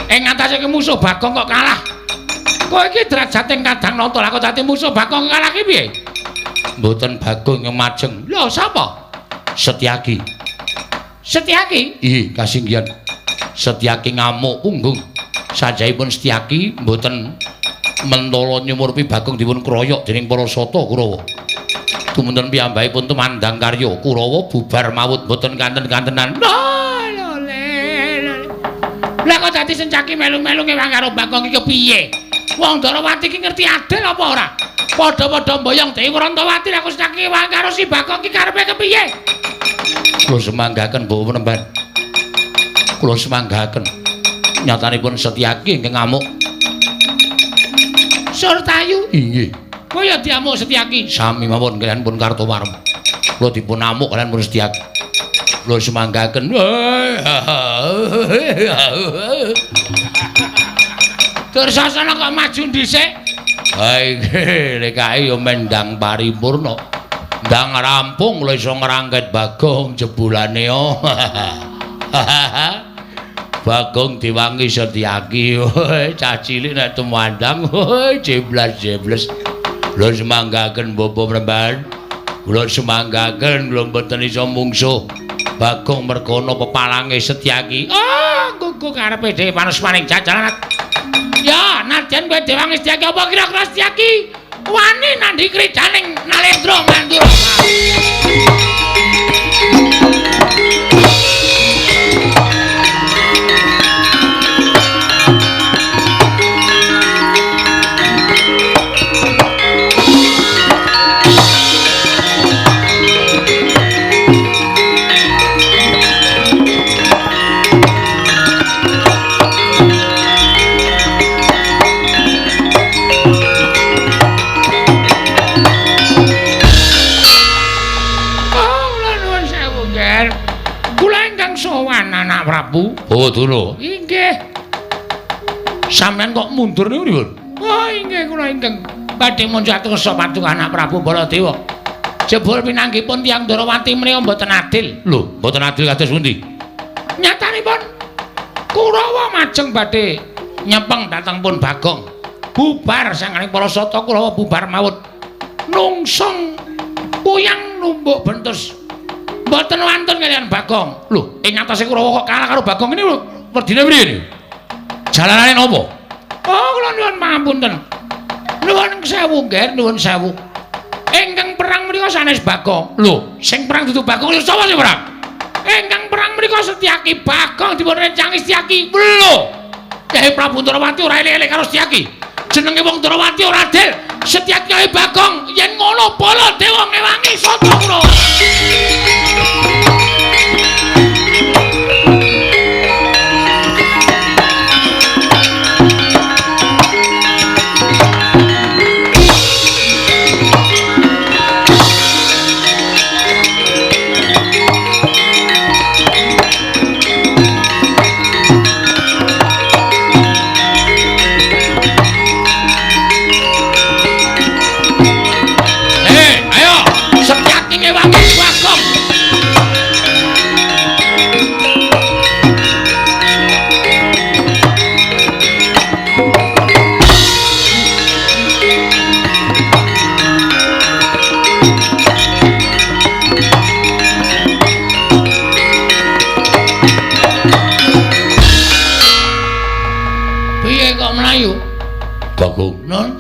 Ing ngatasé musuh Bagong kok kalah. Kowe iki derajate kadang nata lah kok dadi musuh Bagong kalah ki piye? Mboten Bagong yang majeng. Lho sapa? Setyaki. Setyaki? Ih, kasinggihan. Setyaki ngamuk punggung. Sajahipun Setyaki mboten mentala nyumurpi Bagong dipun kroyok dening para sata Kurawa. Tumunten piyambakipun tumandang karya Kurawa bubar mawut mboten kanten-kantenan. Lah kok dadi Sencaki melu-melu ngewang karo Bagong iki piye? Wong Ndarawati iki ngerti adil apa ora? Padha-padha mboyong Dewi Wrantawati lah kok Sencaki ngewang karo si Bagong iki karepe kepiye? Kula semanggaken Bapak Penemban. Kula semanggaken. Nyatanipun Setyaki ingkang ngamuk. Surtayu? Inggih. Kowe ya diamuk Setyaki? Sami mawon kaliyan pun Kartowarma. Kula dipun amuk kaliyan pun Setyaki. Kula semanggaken. Dursasana kok maju dhisik? Ha iki lek kae ya mendang paripurna. Ndang rampung kula iso ngrangket Bagong jebulane. Bagong diwangi Setyaki. Cah cilik nek tumandang jeblas-jebles. Kula semanggaken Bapak Penemban. Kula semanggaken kula mboten iso mungsuh Bagong mergana pepalange Setyaki. Oh, gugu karepe dhewe panusmaning jajaran. Ya, nadyan kowe diwangi Setyaki apa kira-kira Setyaki wani nandhi krijaning Nalendra Mandura. Prabu. Oh, Durna. Inggih. Sampeyan kok mundur niku pripun? Oh, inggih kula ingkang badhe munjat kersa paduka anak Prabu Baladewa. Jebul pinanggipun tiyang Ndarawati menika mboten adil. Lho, mboten adil kados pundi? Nyatanipun Kurawa majeng badhe nyepeng dhateng pun Bagong. Bubar sanganing para sata Kurawa bubar mawut. Nungsung puyang numbuk bentus. Mboten wantun kaliyan Bagong. Lho, ing atase Kurawa kok kalah karo Bagong ini lho, werdine priye niku? Jalanane napa? Oh, kula nyuwun pangapunten. Nuwun sewu, Ngger, nuwun sewu. Ingkang perang menika sanes Bagong. Lho, sing perang dudu Bagong, lho sapa sing perang? Ingkang perang menika Setyaki. Bagong dipun rencangi Setyaki. Lho, Kyai Prabu Ndarawati ora elek-elek karo Setyaki. Jenenge wong Ndrawati ora adil. Setyaki karo Bagong yen ngono Baladewa ngewangi sata kula. Bagong, Non,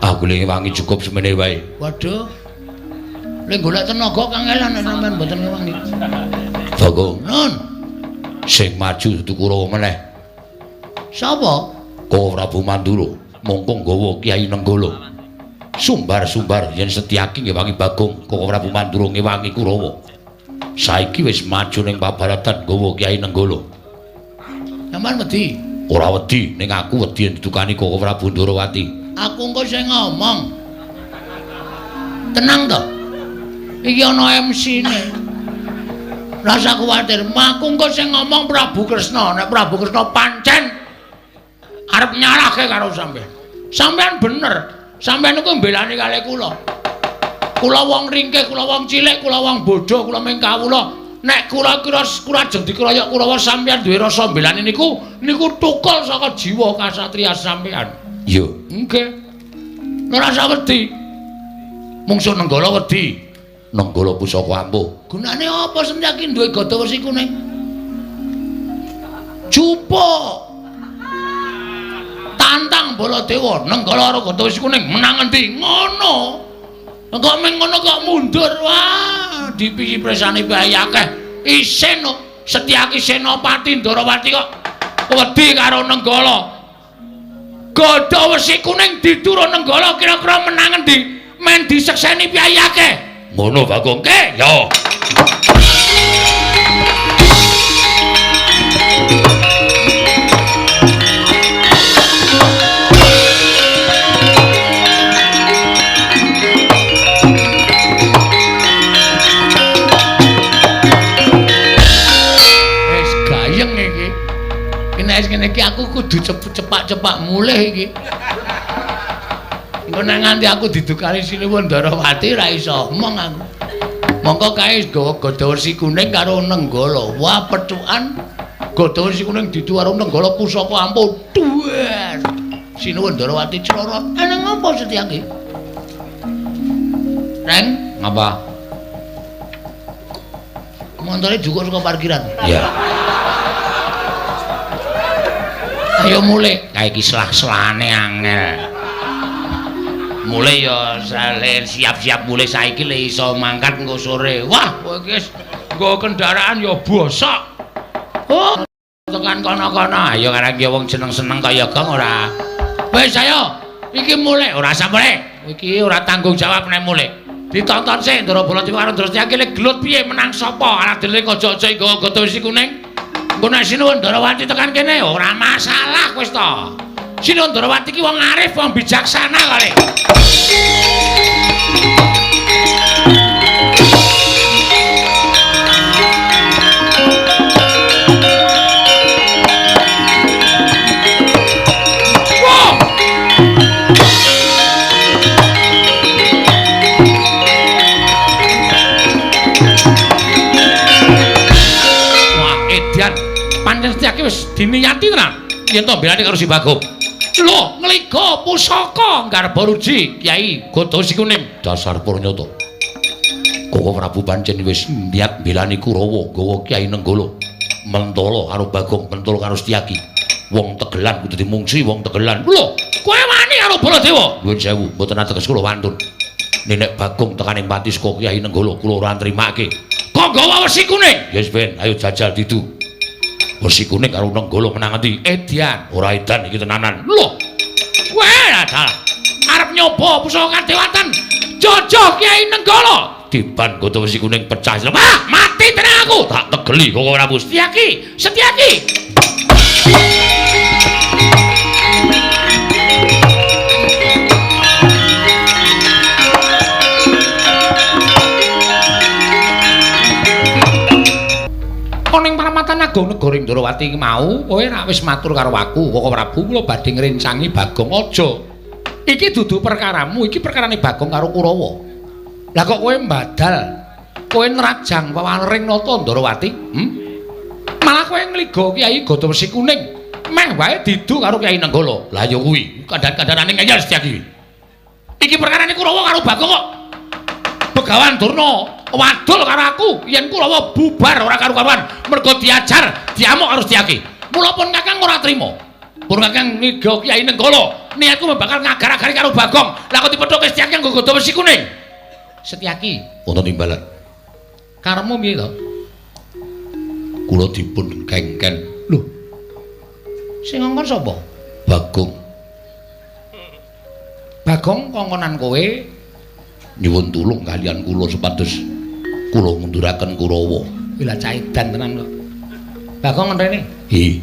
aku le ngewangi cukup semene wae. Waduh. Le golek tenaga kangelan nek sampean mboten ngewangi. Bagong, Non, sing maju dudu Kurawa meneh. Sapa? Koko Prabu Mandura, mongko nggawa Kyai Nenggala. Sumbar-sumbar yen Setyaki ngewangi Bagong, Koko Prabu Mandura ngewangi Kurawa. Saiki wis maju ning pabaratan nggawa Kyai Nenggala. Sampean wedi? Ora wedi, ning aku wedi yen didukani Koko Prabu Ndrawati. Aku engko sing ngomong. Tenang to. Iki ana MC-ne. Rasa kuwatir, aku engko sing ngomong Prabu Kresna. Nek Prabu Kresna pancen arep nyalahke karo sampean. Sampean bener. Sampean niku mbelani kalih kula. Kula wong ringkih, kula wong cilik, kula wong bodho, kula ming kawula. Nek kula kira kurajeng dikeroyok Kurawa sampeyan duwe rasa mbelani niku niku tukul saka jiwa kasatriya sampeyan. Iya, nggih. Ora usah wedi. Mungsuh Nenggala wedi. Nenggala pusaka ampuh. Gunane apa Setyaki duwe gada wesi kuning? Jupuk. Tantang Baladewa, Nenggala karo gada wesi kuning menang endi? Ngono. Kok meng ngono kok mundur. Wah, dipisi presane bae akeh. Isin Setyaki Senopati Ndrawati kok wedi karo Nenggala. Gada wesi kuning diturun Nenggala kira-kira menang endi? Men disekseni piye akeh. Ngono Bagong. Ke, yo. Wis gayeng iki. Nek ngene iki aku kudu cepak-cepak mulih iki. Engko nek nganti aku didukani Sinuwun Ndrawati ra iso omong aku. Mongko kae nggawa gada wesi kuning karo Nenggala. Wah, pethukan gada wesi kuning didu karo Nenggala pusaka ampuh. Duwer. Sinuwun Ndrawati crorot. Eneng apa Setyaki? Reng, ngapa? Montore jukuk saka parkiran. Iya. Ayo mulih. Kae iki selah-selahane angel. Mulih ya siap-siap mulih saiki le iso mangkat engko sore. Wah, kowe iki wis nggo kendaraan ya bosok. Oh, tekan kono-kono. Ayo karang ki wong seneng-seneng kaya gong ora. Wis ayo, iki mulih ora usah mulih. Iki ora tanggung jawab nek mulih. Ditonton sik Ndara Baladewa karo Ndara Setyaki le gelut piye menang sapa? Arep dhewe aja-aja nggawa gada wesi kuning. Engko nek Sinuwun Ndrawati tekan kene ora masalah wis to. Sinuwun Ndrawati ki wong arif, wong bijaksana kali. Wah! Wah, edan. Pancen Setyaki wis diniyati tenan yen to mbelani karo si Bagong. Lho, ngliga pusaka nggarba ruji Kyai Gada Wesi Kuning. Dasar purnyata. Koko Prabu pancen wis niat mbelani Kurawa nggawa Kyai Nenggala. Mentala karo Bagong, mentala karo Setyaki. Wong tegelan kudu dimungsi wong tegelan. Lho, kowe wani karo Baladewa? Nuwun sewu, mboten ateges kula wantun. Nek Bagong tekaning pati saka Kyai Nenggala kula ora nrimake. Kok nggawa wesi kuning? Yes ben, ayo jajal didu. Wesi kuning karo Nenggala menang endi? Edian. Ora edan iki tenanan. Lho. Kowe Dalah. Arep nyoba pusaka kadewatan. Jojo Kyai Nenggala. Diban gada wesi kuning pecah. Ah, mati tenan aku. Tak tegeli Koko Prabu. Setyaki, Setyaki. Ning paramatan agung negara Ndrawati mau kowe rak wis matur karo aku Koko Prabu kula badhe ngrencangi Bagong aja. Iki dudu perkaramu, iki perkarane Bagong karo Kurawa. Lah kok kowe mbadal, kowe nrajang wewaring nata Ndrawati? Malah kowe ngliga Kyai Gada Wesi Kuning, meh wae didu karo Kyai Nenggala. Lah ya kuwi, kandhan-kandhanane ngeyel Setyaki. Iki perkarane Kurawa karo Bagong kok. Begawan Durna wadul karo aku yen Kurawa bubar ora karu-karuan mergo diajar diamuk karo Setyaki. Mula pun Kakang ora trima. Pun Kakang ngiga Kyai Nenggala, niatku bakal ngagar-agari karo Bagong. Lah kok dipethuke Setyaki nganggo gada wesi kuning. Setyaki wonten timbalan. Karepmu piye to? Kula dipun kengken. Lho. Sing ngongkon sapa? Bagong. Bagong kongkonan kowe nyuwun tulung kalian kula supados kula ngunduraken Kurawa. Kuwi lah caidan tenan kok. Bagong rene? Nggih.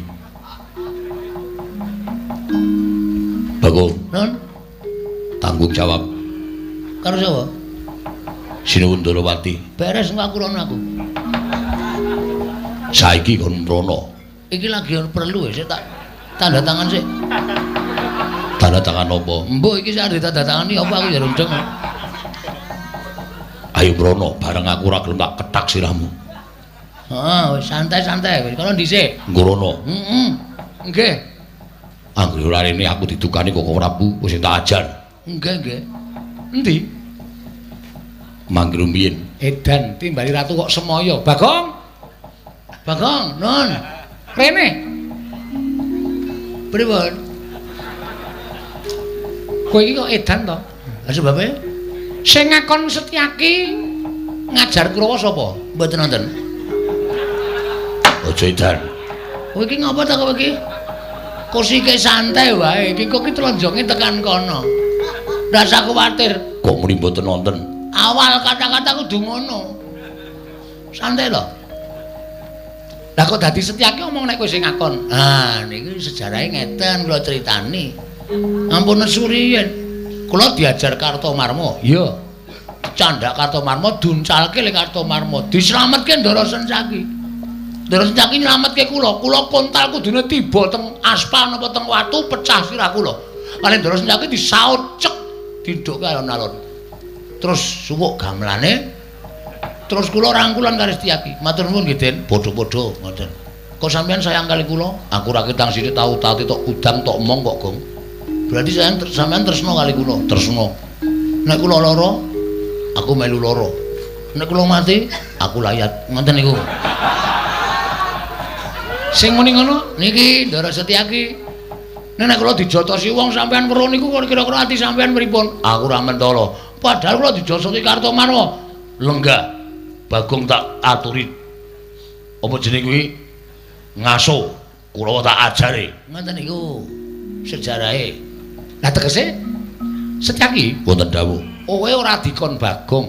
Bagong. Nun. Tanggung jawab. Karo sapa? Sinuwun Ndrawati. Beres engko aku rono aku. Saiki kon mrono. Iki lagi perlu sik tak tanda tangan sik. Tanda tangan apa? Mbok iki sak ditandatangani apa aku ya rundeng. Ayo mrono, bareng aku ora gelem tak kethak sirahmu. Heeh, wis santai-santai, wis kono dhisik. Nggrono. Heeh. Nggih. Anggere ora rene aku didukani Koko Prabu wis tak ajar. Nggih, nggih. Endi? Mangke rumiyin. Edan timbali ratu kok semaya. Bagong. Bagong, nun. Rene. Pripun? Kowe iki kok edan to? Lah sebabe? Sing ngakon Setyaki ngajar Kurawa sapa? Mboten nonton. Aja edan. Kowe iki ngapa ta kowe iki? Kusike santai wae, iki kok iki tlenjonge tekan kono. Rasa kuwatir. Kok muni mboten nonton? Awal kata-kata kudu ngono. Santai lho. Lah kok dadi Setyaki omong nek kowe sing ngakon. Ah, niki sejarahe ngeten kula critani. Ampun nesu riyen. Kula diajar Kartomarma. Iya. Candhak Kartomarma duncalke le Kartomarma. Dislametke Ndara Sencaki. Ndara Sencaki nylametke kula. Kula kontal kudune tiba teng aspal napa teng watu pecah sirah kula. Kali Ndara Sencaki disaut cek didhukke alon-alon. Terus suwuk gamelane. Terus kula rangkulan karo Setyaki. Matur nuwun nggih, Den. Padha-padha ngoten. Kok sampean sayang kali kula? Aku ra ketang sithik tau tati tok kudang tok omong kok, Gong. Berarti sampean tresna kali kula, tresna. Nek kula lara, aku melu lara. Nek kula mati, aku layat. Ngoten niku. Sing muni ngono niki Ndara Setyaki. Nek kula dijotosi wong sampean weruh niku kira-kira ati sampean pripun? Aku ora mentala. Padahal kula dijotosi Kartomarma. Lenggah. Bagong tak aturi. Apa jenenge kuwi? Ngaso. Kurawa tak ajare. Ngoten niku sejarahe. Lah tegese Setyaki wonten dawuh, kowe ora dikon Bagong.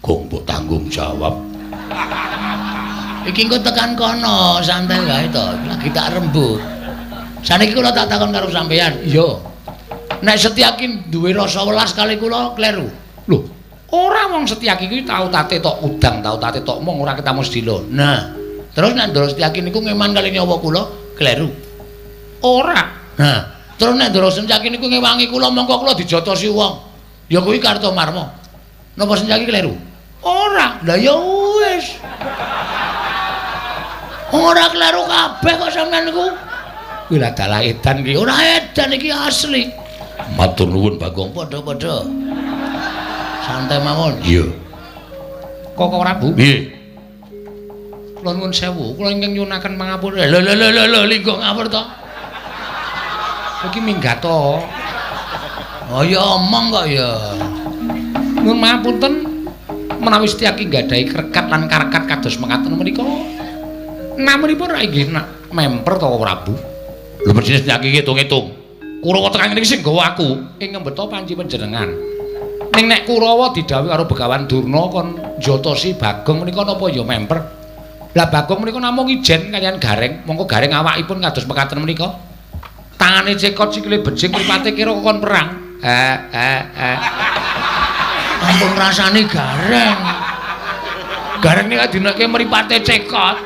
Gong mbok tanggung jawab. Iki engko tekan kono, santai wae to. Lagi tak rembug. Saniki kula tak takon karo sampeyan. Iya. Nek Setyaki duwe rasa welas kali kula kleru. Lho, ora wong Setyaki kuwi tau tate tok udang, tau tate tok mong ora ketemu sedilo. Nah, terus nek Ndara Setyaki niku ngeman kali nyawa kula kleru. Ora. Nah, terus nek Ndara Setyaki niku ngewangi kula mongko kula dijotosi wong. Ya kuwi Kartomarma. Napa Setyaki kleru? Ora. Lah ya wis. Ora kleru kabeh kok sampean niku. Kuwi lah dalah edan iki. Ora edan iki asli. Matur nuwun Bagong. Padha-padha. Santai mawon. Iya. Koko Prabu. Nggih. Kula nuwun sewu, kula ingkang nyuwunaken pangapura. Lho lho lho lho, linggo ngawur to. Iki minggat to. Oh ya omong kok ya. Nuwun mapunten menawi Setyaki nggadahi krekat lan karekat kados mekaten menika. Namunipun ra inggih memper to Prabu. Lho mestine Setyaki ngitung-ngitung. Kurawa tekan ngene iki sing gawa aku ing ngembeta panci panjenengan. Ning nek Kurawa didhawuhi karo Begawan Durna kon njotosi Bagong menika napa ya memper. Lah Bagong menika namung ijen kaliyan Gareng, mongko Gareng awakipun kados mekaten menika. Tangane cekot sikile bejing mripate kira kon perang. Ampun rasane Gareng. Gareng nika dinake mripate cekot,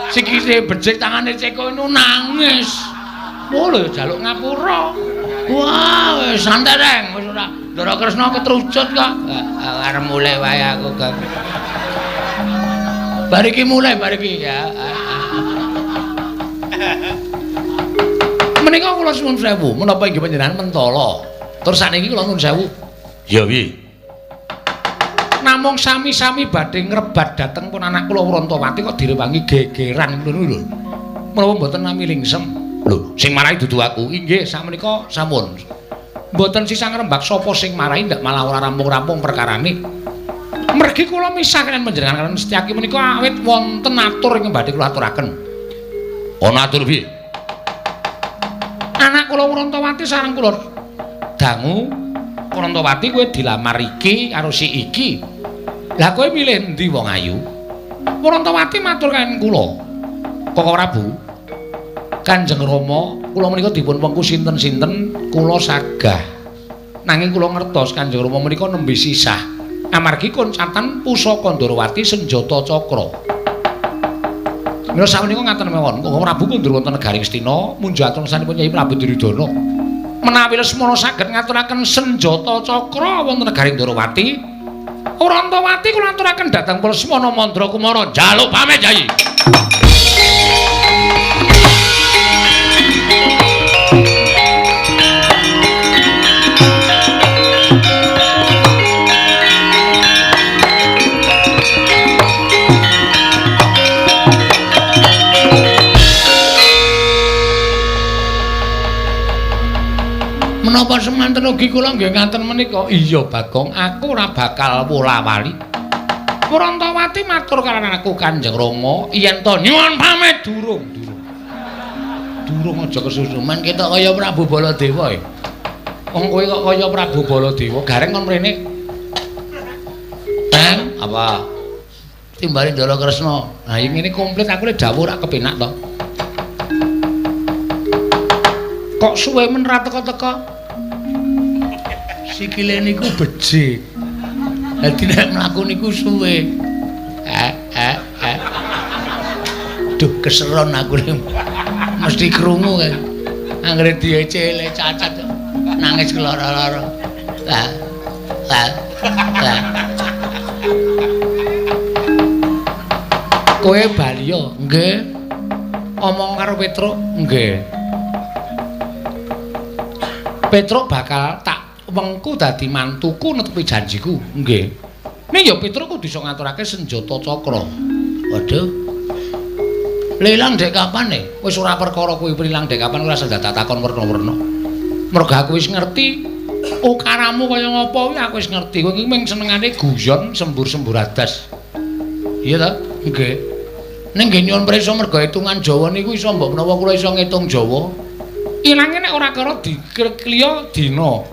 sikile bejing tangane cekot niku nangis. Oh lho jaluk ngapura. Wah, wis santai Reng, wis ora. Ndara Kresna ketrucut kok. Arep mulih wae aku, Kang. Bar iki mulih, bar iki ya. Menika kula suwun sewu, menapa inggih panjenengan mentala. Terus sakniki kula nuwun sewu. Ya piye? Namung sami-sami badhe ngrebat dhateng pun anak kula Wrantawati kok direwangi gegeran ngono lho. Menapa mboten nami lingsem? Lho, sing marahi dudu aku. Inggih, sakmenika sampun. Mboten sisah ngrembak sapa sing marahi ndak malah ora rampung-rampung perkarane. Mergi kula misah kaliyan panjenengan kaliyan Setyaki menika awit wonten atur ingkang badhe kula aturaken. Ana atur piye? Anak kula Wrantawati sareng kula dangu Wrantawati kowe dilamar iki karo si iki. Lah kowe milih endi wong ayu? Wrantawati matur kaliyan kula. Koko Prabu, Kanjeng Rama, kula menika dipun wengku sinten-sinten kula sagah. Nanging kula ngertos Kanjeng Rama menika nembe sisah. Amargi koncatan pusaka Ndorowati senjata cakra. Mila sakmenika ngaten mawon, Koko Prabu kundur wonten negari Ngastina munjuk atur sanipun Kyai Prabu Duryudana. Menawi Lesmana saged ngaturaken senjata cakra wonten negari Ndorowati, Wrantawati kula aturaken dhateng Lesmana Mandra Kumara njaluk pamit Kyai. Menapa semanten ugi kula nggih ngaten menika? Iya Bagong, aku ora bakal wola-wali. Wrantawati matur karo aku Kanjeng Rama yen to nyuwun pamit durung, durung. Durung aja kesusu. Men ketok kaya Prabu Baladewa e. Wong kowe kok kaya Prabu Baladewa, Gareng kon mrene. Teng, apa? Timbale Ndara Kresna. Nah, ngene komplit aku le dawuh ora kepenak to. Kok suwe men ra teka-teka? Sikile niku becik. Dadi nek mlaku niku suwe. Duh keseron aku mesti krungu kae. Anggere diecele cacat nangis keloro-loro. Lah. Lah. Lah. Kowe bali yo, nggih. Omong karo Petruk, nggih. Petruk bakal tak wengku dadi mantuku netepi janjiku, nggih. Ning ya Petruk kudu iso ngaturake senjata cakra. Waduh. Lilang dek kapan e? Wis ora perkara kuwi ilang dek kapan ora usah takon werna-werna. Mergo aku wis ngerti ukaramu kaya ngapa kuwi aku wis ngerti. Kowe iki mung senengane guyon sembur-sembur adas. Iya ta? Nggih. Ning nggih nyuwun prisa mergo hitungan Jawa niku iso mbok menawa kula iso ngitung Jawa. Ilange nek ora karo dikliya dina.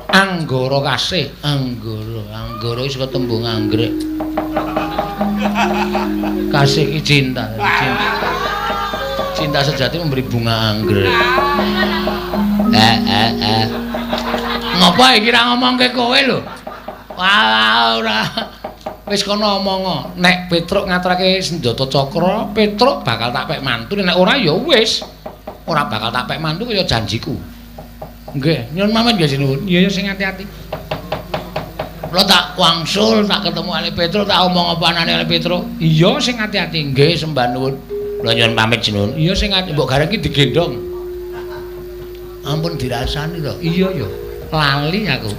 Anggara kasih, anggara, anggara wis ketembung anggrek. Kasih ki cinta, cinta. Cinta sejati memberi bunga anggrek. Ngopo iki ra ngomongke kowe lho? Wah, ora. Wis kono omong. Nek Petruk ngaturake senjata cakra, Petruk bakal tak pek mantu. Nek ora ya wis. Ora bakal tak pek mantu kaya janjiku. Nggih, nyuwun pamit nggih sinuwun. Iya ya sing ati-ati. Kula tak wangsul, tak ketemu Ali Petruk, tak omong apa anane Ali Petruk. Iya sing ati-ati. Nggih, sembah nuwun. Kula nyuwun pamit sinuwun. Iya sing ati mbok Gareng iki digendhong. Ampun dirasani to. Iya ya. Lali aku.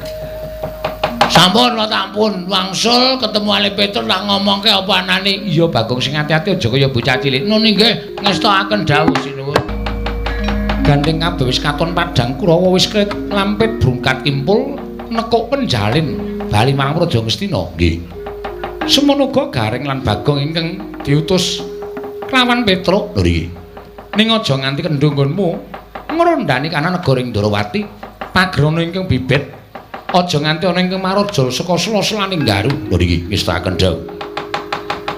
Sampun kula tampun wangsul ketemu Ali Petruk tak ngomongke apa anane. Iya Bagong sing ati-ati aja kaya bocah cilik. Nun nggih, ngestokaken dawuh sinuwun. Gandeng kabeh wis katon padhang Kurawa wis lampit brungkat kimpul nekuk penjalin bali marang Praja Ngastina. Nggih. Semono uga Gareng lan Bagong ingkang diutus kelawan Petruk. Lho iki. Ning aja nganti kendho nggonmu Ngrondani kana negara ing Ndrawati, pagrana ingkang bibit aja nganti ana ingkang marajal saka sela-selaning garu. Lho niki ngestakaken dawuh.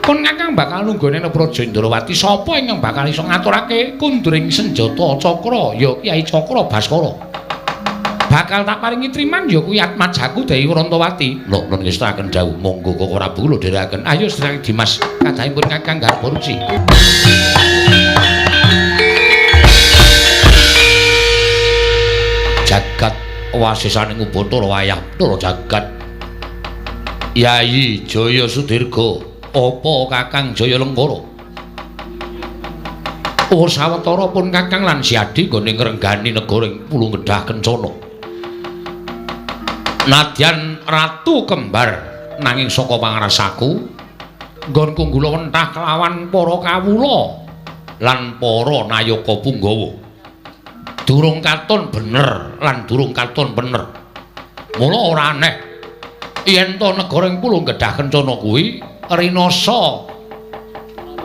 Pun Kakang bakal nunggone nang Praja Ndrawati, sapa ingkang bakal iso ngaturake kunduring senjata cakra? Ya Kyai Cakra Baskara. Bakal tak paringi triman ya kuwi atmajaku Dewi Wrantawati. Lho nun ngestakaken dawuh, monggo Koko Prabu kula dherekaken. Ayo sedherek Dimas, kadhangipun Kakang garba ruci. Jagat wasisaning Ubathara wayah Bathara jagat. Yayi Jaya Sudirga, apa Kakang Jaya Lengkara? Oh sawetara pun Kakang lan Siadi nggone ngrenggani negara ing Pulung Gedhah Kencana. Nadyan ratu kembar nanging saka pangrasaku nggonku nggula wentah kelawan para kawula lan para nayaka punggawa. Durung katon bener lan durung katon bener. Mula ora aneh yen to negara ing Pulung Gedhah Kencana kuwi rinasa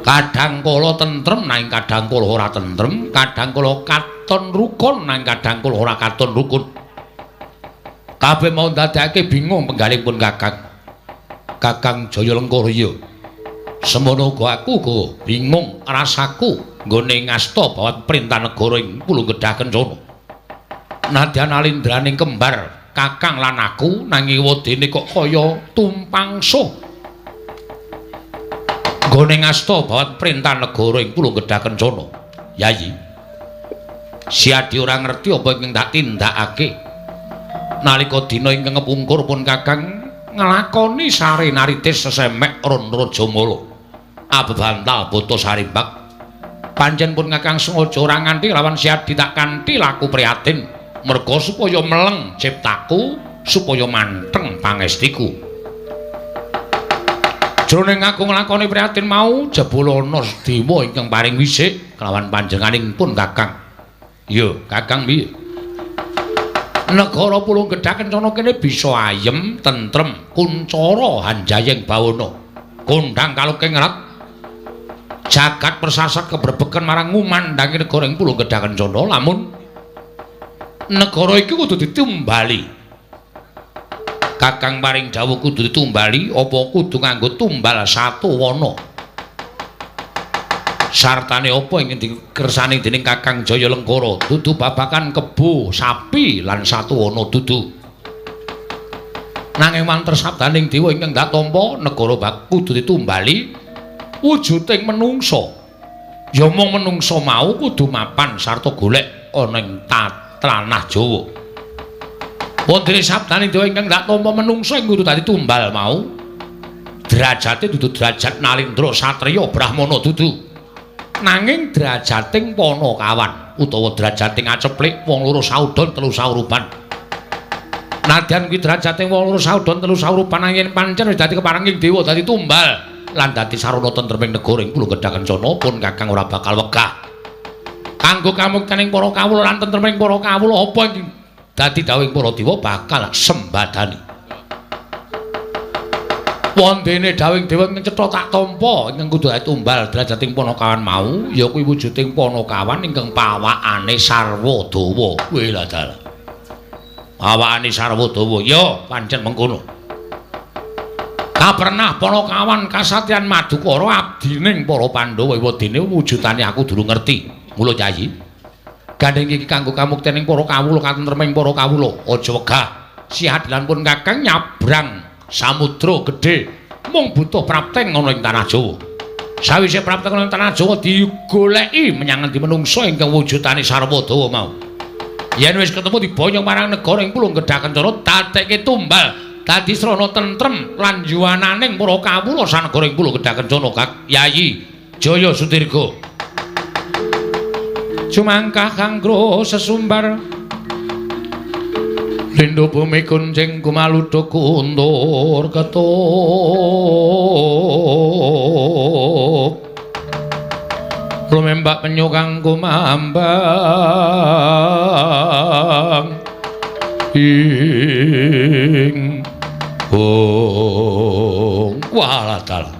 kadang kala tentrem nanging kadang kala ora tentrem, kadang kala katon rukun nanging kadang kala ora katon rukun. Kabeh mau ndadekake bingung penggalipun Kakang. Kakang Jaya Lengkara iya. Semono uga aku uga bingung rasaku nggone ngasta bawat perintah negara ing Pulung Gedhah Kencana. Nadyan alindraning kembar Kakang lan aku nanging wedene kok kaya tumpang suh. Nggone ngasta bawat perintah negara ing Pulung Gedhah Kencana. Yayi, Siadi ora ngerti apa ingkang tak tindakake. Nalika dina ingkang kepungkur pun Kakang nglakoni sare naritis sesemek ron Rajamala. Abebantal bata sarimbak. Pancen pun Kakang sengaja ora nganti lawan Siadi tak kanthi laku prihatin merga supaya meleng ciptaku, supaya manteng pangestiku. Jroning aku nglakoni prihatin mau jebul ana dewa ingkang paring wisik kelawan panjenenganing pun Kakang. Ya, Kakang piye? Negara Pulung Gedhah Kencana kene bisa ayem, tentrem, kuncara hanjayeng bawana. Kondhang kaluking rat. Jagat persasat kebrebeken marang ngumandhangi negara ing Pulung Gedhah Kencana lamun negara iki kudu ditumbali. Kakang paring dawuh kudu ditumbali apa kudu nganggo tumbal satu wana. Sartane apa ingkang dikersani dening Kakang Jaya Lengkara? Dudu babakan kebo, sapi lan satu wana dudu. Nanging mantra sabdaning dewa ingkang dak tampa negara bak kudu ditumbali wujuding menungsa. Ya mung menungsa mau kudu mapan sarta golek ana ing tanah Jawa. Wondene sabdaning dewa ingkang dak tampa menungsa ing kudu dadi tumbal mau derajate dudu derajat nalindra satriya brahmana dudu. Nanging derajating panakawan utawa derajating aceplik wong loro saudon telu saurupan. Nadyan kuwi derajating wong loro saudon telu saurupan nanging pancen wis dadi keparenging dewa dadi tumbal lan dadi sarana tentreming negara ing Pulung Gedhah Kencana pun Kakang ora bakal wegah. Kanggo kamuktening para kawula lan tentreming para kawula apa ing dadi dawuhing para dewa bakal sembadani. Wondene dawuhing dewa ingkang cetha tak tampa ingkang kudu tumbal derajating panakawan mau ya kuwi wujuding panakawan ingkang pawakane sarwa dawa. Weh lah dalah. Pawakane sarwa dawa ya pancen mengkono. Kapernah panakawan kasatriyan Madukara abdining para Pandhawa wedene wujudane aku durung ngerti. Mula Yayi, gandeng iki kanggo kamuktening para kawula katentreming para kawula. Aja wegah. Siadilan pun Kakang nyabrang samudra gedhe mung butuh prapteng ana ing tanah Jawa. Sawise prapteng ana ing tanah Jawa digoleki menyang endi menungsa ingkang wujudane sarwa dawa mau. Yen wis ketemu diboyong marang negara ing Pulung Gedhah Kencana dadekke tumbal dadi srana tentrem lan yuwananing para kawula sanegara ing Pulung Gedhah Kencana. Kak Yayi Jaya Sudirga. Jumangkah kanggo sesumbar Lindo bumi kuncing kumaluduk kuntur ketup lumembak penyu kang kumambang ing ong walah dalah.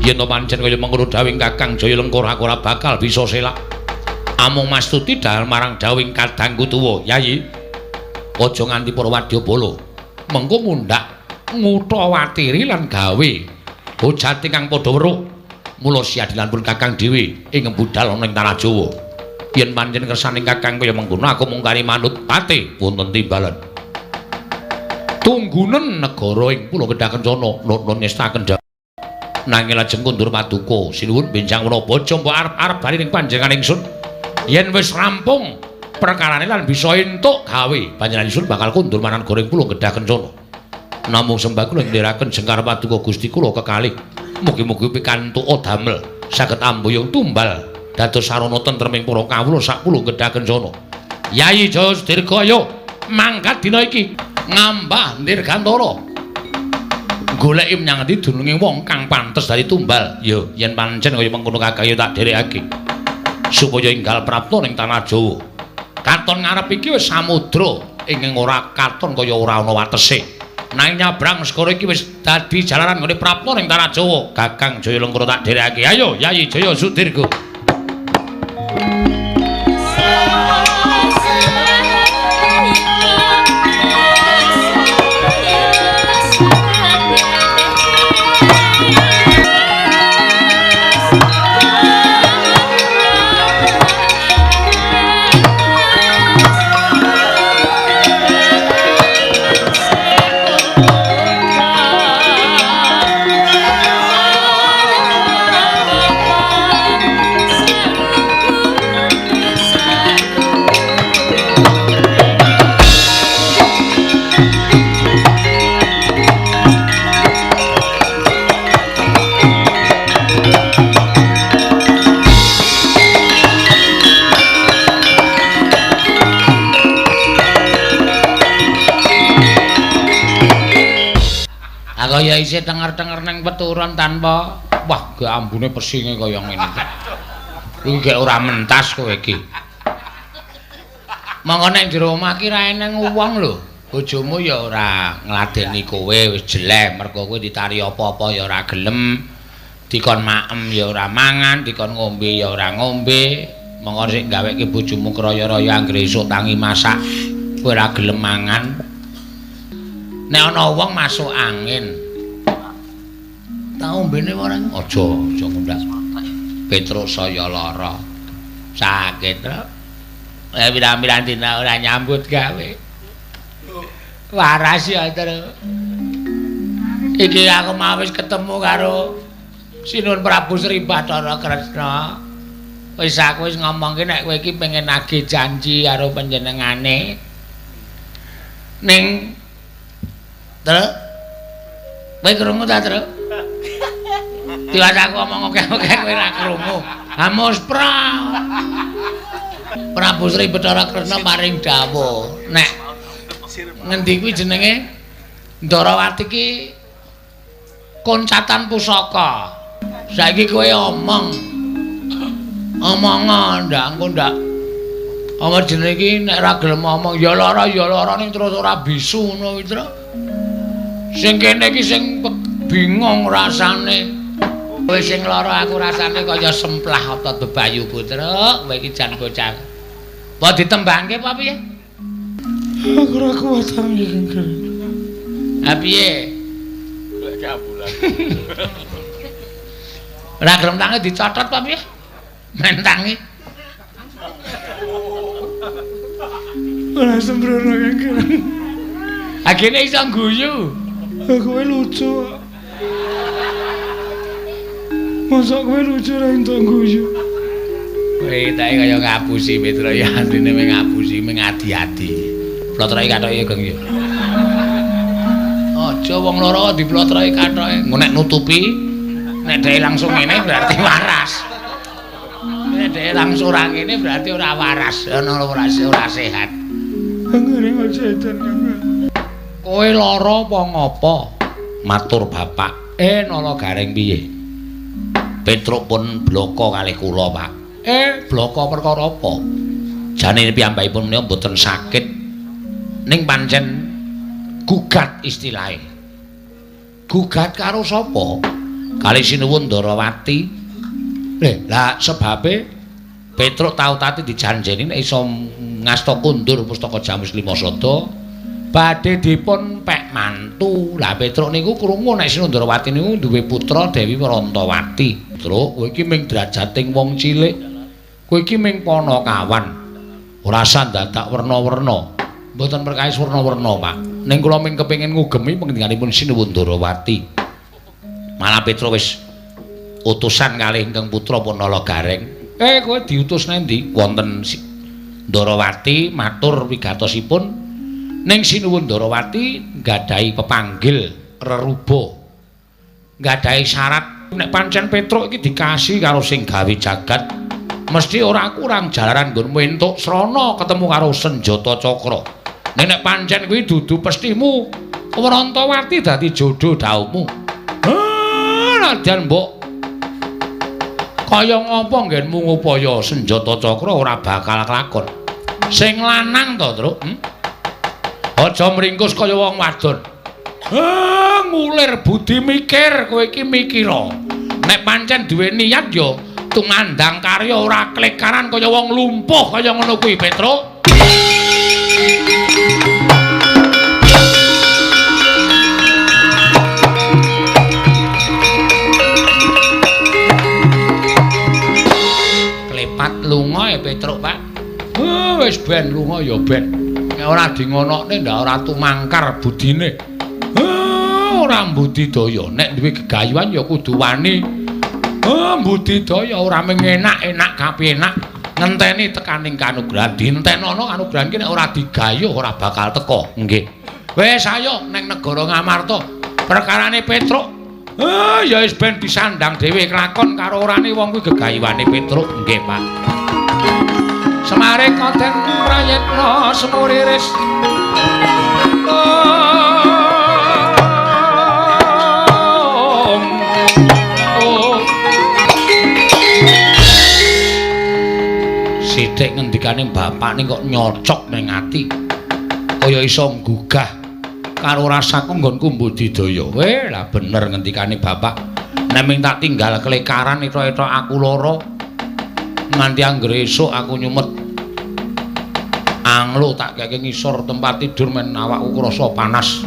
Yen to pancen kaya mengkono dawuhing Kakang Jaya Lengkara aku ora bakal bisa selak. Amung mastuti dahar marang dawing kadangku tuwa, Yayi. Aja nganti para wadyabala mengko mundhak ngutawatiri lan gawe hojat ingkang padha weruh. Mula siadilan pun Kakang dhewe ing budal ana ing tanah Jawa. Yen pancen kersaning Kakang kaya mengkono aku mung kari manut pate wonten timbalan. Tunggunen negara ing Pulo Gedhang Kencana nutun ngestaken nanging lajeng kundur paduka sinuwun benjang menapa aja mbok arep-arep bali ning panjenengan ingsun. Yen wis rampung perkarane lan bisa entuk gawe panjenengan ingsun bakal kundur marang negara ing Pulo Gedhang Kencana. Namung sembah kula ngliraken jengkar paduka Gusti kula kekalih. Mugi-mugi pikantuk damel saged ambuyung tumbal dados sarana tentreming para kawula sak Pulo Gedhang Kencana. Yayi Jaya Dirgaya mangkat dina iki ngambah dirgantara. Goleki menyang endi dununge wong kang pantes dadi tumbal. Ya yen pancen kaya mengkono Kakang ya tak dherekake supaya enggal prapta ning tanah Jawa. Katon ngarep iki wis samudra ingkang ora katon kaya ora ana watese. Nanging nyabrang segara iki wis dadi jalaran nggone prapta ning tanah Jawa. Kakang Jaya Lengkara tak dherekake. Ayo Yayi Jaya Sudirga. Kaya isih tenger-tenger ning peturon tanpa wah gek ambune pesinge kaya ngene iki. Iki gek ora mentas kowe iki. Monggo nek jero omah ki ra eneng wong lho. Bojomu ya ora ngladeni kowe wis jeleh mergo kowe ditari apa-apa ya ora gelem. Dikon maem ya ora mangan, dikon ngombe ya ora ngombe. Monggo sik gaweke bojomu kraya-raya anggere esuk tangi masak kowe ora gelem mangan. Nek ana wong masuk angin. Ta ombene ora? Aja, aja ngundhak. Petruk saya lara. Sakit, Truk. Pirang-pirang dina ora nyambut gawe. Waras ya, Truk. Iki aku mau wis ketemu karo Sinuwun Prabu Sri Bathara Kresna. Wis aku wis ngomongke nek kowe iki pengen nagih janji karo panjenengane. Ning Truk. Kowe krungu ta, Truk? Tiwas aku omong akeh-akeh kowe ora krungu. Amos Prabu Sri Bathara Kresna paring dawuh nek ngendi kuwi jenenge Ndarawati ki koncatan pusaka. Saiki kowe omong. Omongan ndak engko ndak. Apa jenenge iki nek ora gelem omong ya lara ning terus ora bisu ngono kuwi, Truk. Sing kene iki sing bingung rasane. Kowe sing lara aku rasane kaya semplah otot bebayuku, Truk. Kowe iki jan bocah. Apa ditembangke apa piye? Aku ora kuat tangi. Ha piye? Golek ambulan. Ora gelem tangi dicotot apa piye? Men tangi. Ora sembrono kang. Agene iso guyu. Kowe lucu. Mosok kowe lucu ra entuk guyu. Kowe tak kaya ngapusi Petro ya asline mung ngapusi mung adi-adi. Plotroke kathoke Geng ya. Aja wong loro diplotroke kathoke. Engko nek nutupi nek dhek langsung ngene berarti waras. Nek dhek langsung ora ngene berarti ora waras, ana ora sehat. Ngene aja edan. Kowe lara apa ngapa? Matur bapak. Nala Gareng piye? Petruk pun bloko kalih kula, Pak. Bloko perkara apa? Jane piyambakipun menika mboten sakit. Ning pancen gugat istilahe. Gugat karo sapa? Kali Sinuwun Ndarawati. Lah sebabe Petruk tau tati dijanjeni nek iso ngasta kundur pustaka Jamus Lima Sada badhe dipun pek mantu. Lah Petruk niku krungu nek Sinuwun Ndarawati niku duwe putra Dewi Warantawati. Truk, kowe iki ming drajating wong cilik. Kowe iki ming panakawan. Ora sandadak werna-werna. Mboten perkawis werna-werna, Pak. Ning kula ming kepengin ngugemi pangendhikanipun Sinuwun Ndarawati. Malah Petruk wis utusan kalih ingkang putra Punala Gareng. Kowe diutus nendi? Wonten Ndarawati matur wigatosipun ning Sinuwun Ndarawati nggadahi pepanggil reruba. Nggadahi syarat nek pancen Petruk iki dikasih karo sing gawe jagat mesti ora kurang jalaran nggonmu entuk srana ketemu karo senjata cakra. Ning nek pancen kuwi dudu pestimu, Warantawati dadi jodho dhawuhmu. Nadyan mbok kaya ngapa nggenmu ngupaya senjata cakra ora bakal kelakon. Sing lanang to, Truk? Aja mringkus kaya wong wadon. Ngulir budi mikir, kowe iki mikira. Nek pancen duwe niat ya tumandang karya ora klekaran kaya wong lumpuh kaya ngono kuwi, Petruk. Klepat lunga ya Petruk, Pak. Wis ben lunga ya ben. Nek ora dingonokne ndak ora tumangkar budine. Ora mbudidaya. Nek duwe gegayuhan ya kudu wani. Mbudidaya ora mung enak-enak kapenak ngenteni tekaning kanugrahan. Dintenono kanugrahan ki nek ora digayuh ora bakal teka. Nggih. Wis ayo ning negara Ngamarta. Perkarane Petruk ya wis ben disandang dhewe kelakon karo orane wong kuwi gegayuhane Petruk. Nggih, Pak. Semare koden prayitna semuriris. Sithik ngendikane bapak ning kok nyocok ning ati. Kaya iso nggugah karo rasaku nggonku mbudidaya. Lah bener ngendikane bapak. Nek ming tak tinggal klekaran etok-etok aku lara. Nganti anggere esuk aku nyumet anglo tak keke ngisor tempat tidur men awakku krasa panas.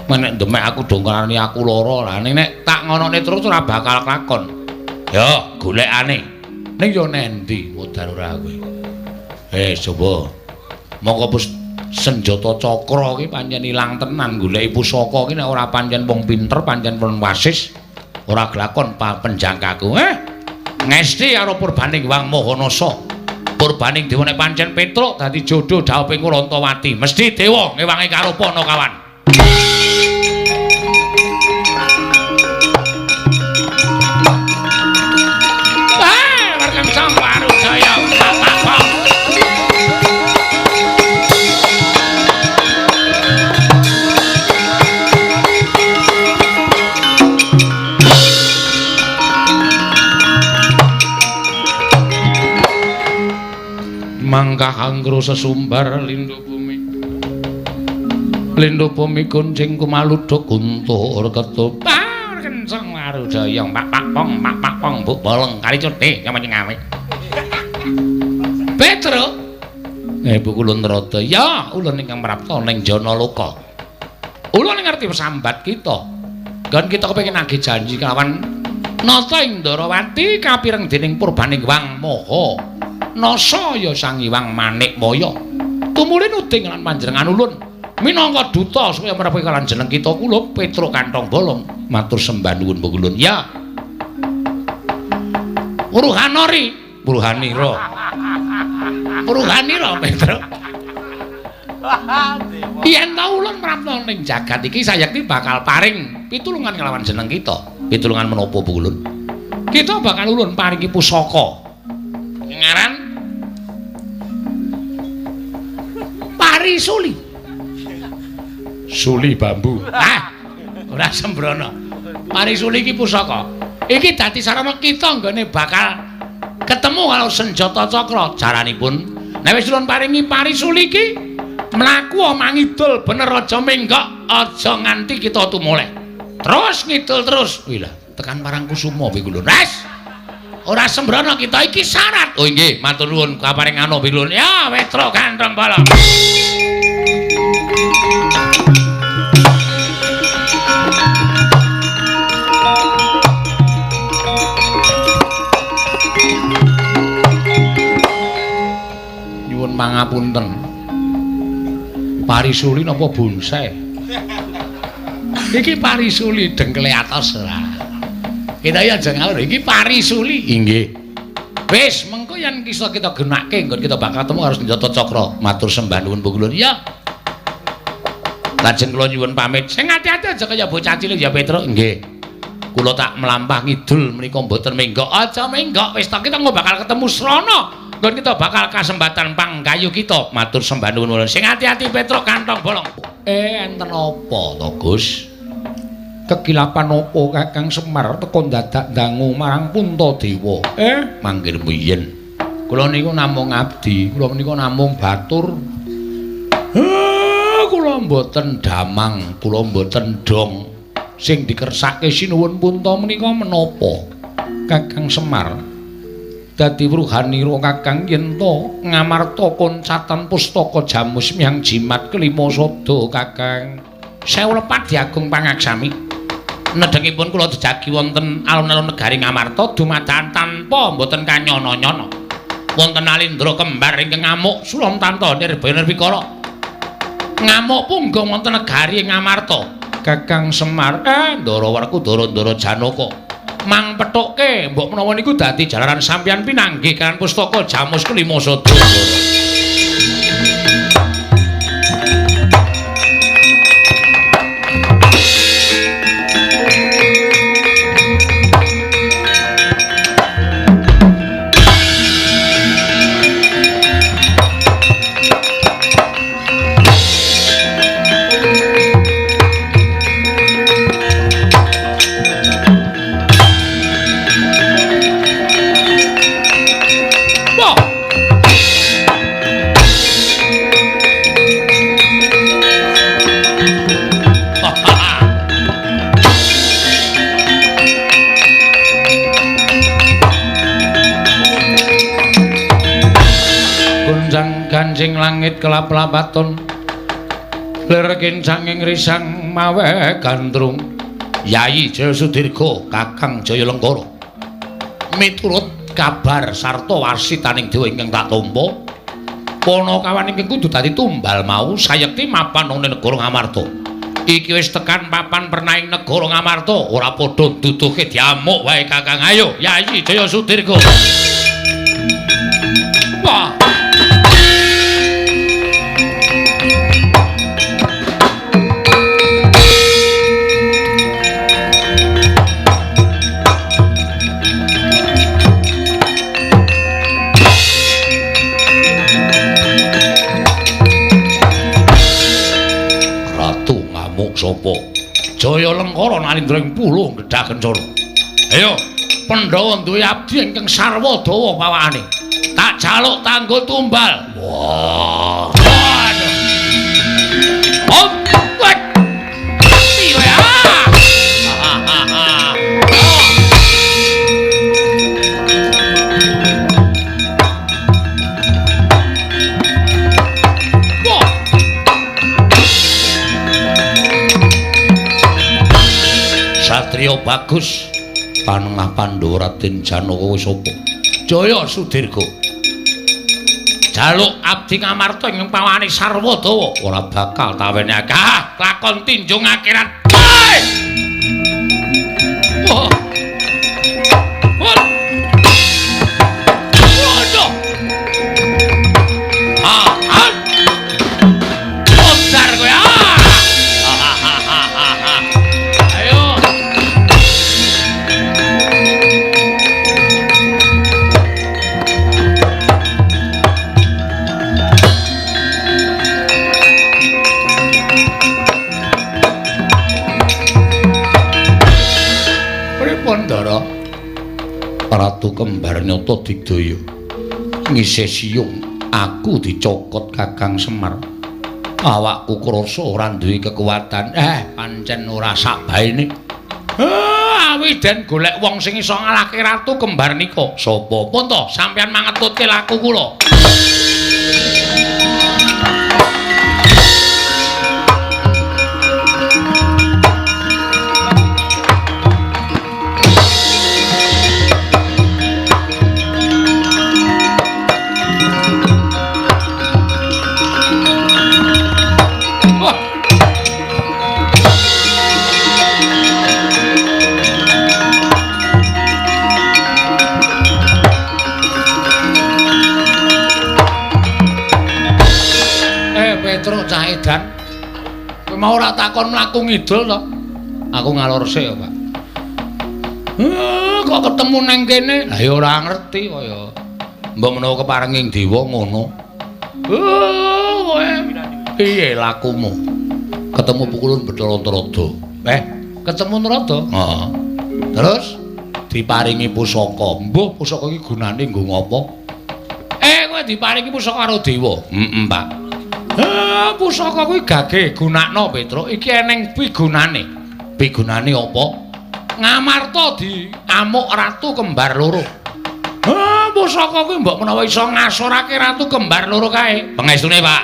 Men nek ndemek aku dongkarane aku lara. Lah nek tak ngonokne terus ora bakal kelakon. Yo golekane. Ning yo nendi modar ora kowe. Coba. Mongko senjata cakra ki pancen ilang tenan goleki pusaka ki nek ora pancen wong pinter, pancen wong wasis ora glakon penjangkaku. Ngesti karo purbaning Wang Mahanasa. Purbaning dewa nek pancen Petruk dadi jodho dhawuhing Warantawati. Mesti dewa ngewangi karo Panakawan. Mangkah angro sesumbar lindu bumi. Lindu bumi kuncing kumaluduk guntur ketupar kenceng warujaya pak pak pong pak pak pong buk bolong kali cuti nyama nyengawe. Petruk, Bu Kulun Rada, ya ulun ingkang prapta ning Janaloka. Ulun ngerti sambat kita. Nggon kita kepengin nagih janji kelawan Nata ing Ndarawati kapireng dening purbaning Wang Maha. Nasa ya Sang Hyang Manikmaya. Tumuli nuding lan panjenengan ulun minangka duta supaya mrepe kalian jeneng kita kula Petruk Kantong Bolong matur sembah nuwun Mbok Ulun. Ya. Uruhanori, uruhanira. Uruhanira Petruk. Yen ta ulun prapta ning jagat iki sayekti bakal paring pitulungan kelawan jeneng kita. Pitulungan menapa Mbok Ulun? Kita bakal ulun paringi pusaka. Ngaran Parisuli. Suli bambu. Ora sembrono. Parisuli iki pusaka. Iki dadi sarana kita nggone bakal ketemu karo senjata cakra. Caranipun nek wis ulun paringi parisuli iki mlaku mangidul bener aja menggok, aja nganti kita tumoleh. Terus ngidul terus. Wih lah, tekan Parangkusuma kuwi lho. Wes. Ora sembrono kita iki syarat. Oh nggih, matur nuwun kaparing ana pilun. Ya, Petro ganteng bolong. Nyuwun pangapunten. Parisuli napa bonsai? Iki parisuli dengkele atos ora. Kita ya aja ngawur, iki parisuli. Inggih. Wis, mengko yen kisah kita genake nggon kita bakal ketemu harus senjata cakra. Matur sembah nuwun Pungkulun. Ya. Lajeng kula nyuwun pamit. Sing ati-ati aja kaya bocah cilik ya Petro. Nggih. Kula tak mlampah ngidul menika mboten menggok. Aja menggok, wis ta kita engko bakal ketemu srana. Nggon kita bakal kasembatan panggayu kita. Matur sembah nuwun. Sing ati-ati Petro kantong bolong. Enten apa to, Gus? Kekilapan apa Kakang Semar teka dadak dangu marang Puntadewa? Manggil mbiyen. Kula niku namung abdi, kula menika namung batur. Kula mboten damang, kula mboten dong. Sing dikersake sinuwun Punta menika menapa? Kakang Semar, dadi wruhanira Kakang yen to ngamarta koncatan pustaka jamus miang jimat kelima sada Kakang. Sewu lepat diagung pangaksami. Nedhengipun kula jejagi wonten alun-alun negari Ngamarta dumadakan tanpa mboten kanyono-nyono. Wonten alindra kembar ingkang ngamuk Sulamtanta Nirbaya Nirwikara. Ngamuk punggung wonten negari Ngamarta. Kakang Semar, Ndara Werkudara Ndara Janaka. Mang pethukke mbok menawa niku dadi jalaran sampeyan pinanggih kaliyan pustaka jamus kelima sada. Kancing langit kelap-lapaton lir kincanging risang mawe gandrung. Yayi Jaya Sudirga Kakang Jaya Lengkara, miturut kabar sarta wasitaning dewa ingkang tak tampa, panakawan ingkang kudu dadi tumbal mau sayekti mapan ana negara Ngamarta. Iki wis tekan papan pernaing negara Ngamarta, ora padha duduhke diamuk wae Kakang. Ayo Yayi Jaya Sudirga. Wah. Sapa? Jaya Lengkara nalindra ing pulung gedhah kencana. Ayo, Pandhawa duwe abdi ingkang sarwa dawa pawakane. Tak jaluk tanggo tumbal. Wah. Waduh. Oh, wek. Mati kowe ah. Satria bagus panengah Pandhawa Raden Janaka wis sapa? Jaya Sudirga. Jaluk abdi Ngamarta ing pawane sarwa dawa ora bakal tawenake. Ah, lakon tinjung akhirat. Wah. Waduh. Ah, ah. Modar kowe ah. Ayo. Pripun, Ndara? Ratu kembar nyata digdaya. Ngisih siyung aku dicokot Kakang Semar. Awakku krasa ora duwe kekuatan. Pancen ora sakbaene. Menawi den golek wong sing iso ngalahke Ratu Kembar nika. Sapa? Pun to, sampeyan mangetutke laku kula. Petruk cah edan. Kowe mau ora takon mlaku ngidul to? Aku ngalor sik ya, Pak. Kok ketemu nang kene? Lah ya ora ngerti kaya. Mbok menawa keparenging dewa ngono. Kowe piye lakumu? Ketemu pukulun Bathara Narada. Ketemu Narada? Heeh. Terus diparingi pusaka. Mbuh pusaka iki gunane nggo ngopo? Kowe diparingi pusaka karo dewa. Heeh, Pak. Pusaka kuwi gage gunakno Petruk. Iki eneng pigunane. Pigunane apa? Ngamarta diamuk Ratu Kembar Loro. Pusaka kuwi mbok menawa iso ngasorake Ratu Kembar Loro kae. Pengestune, Pak.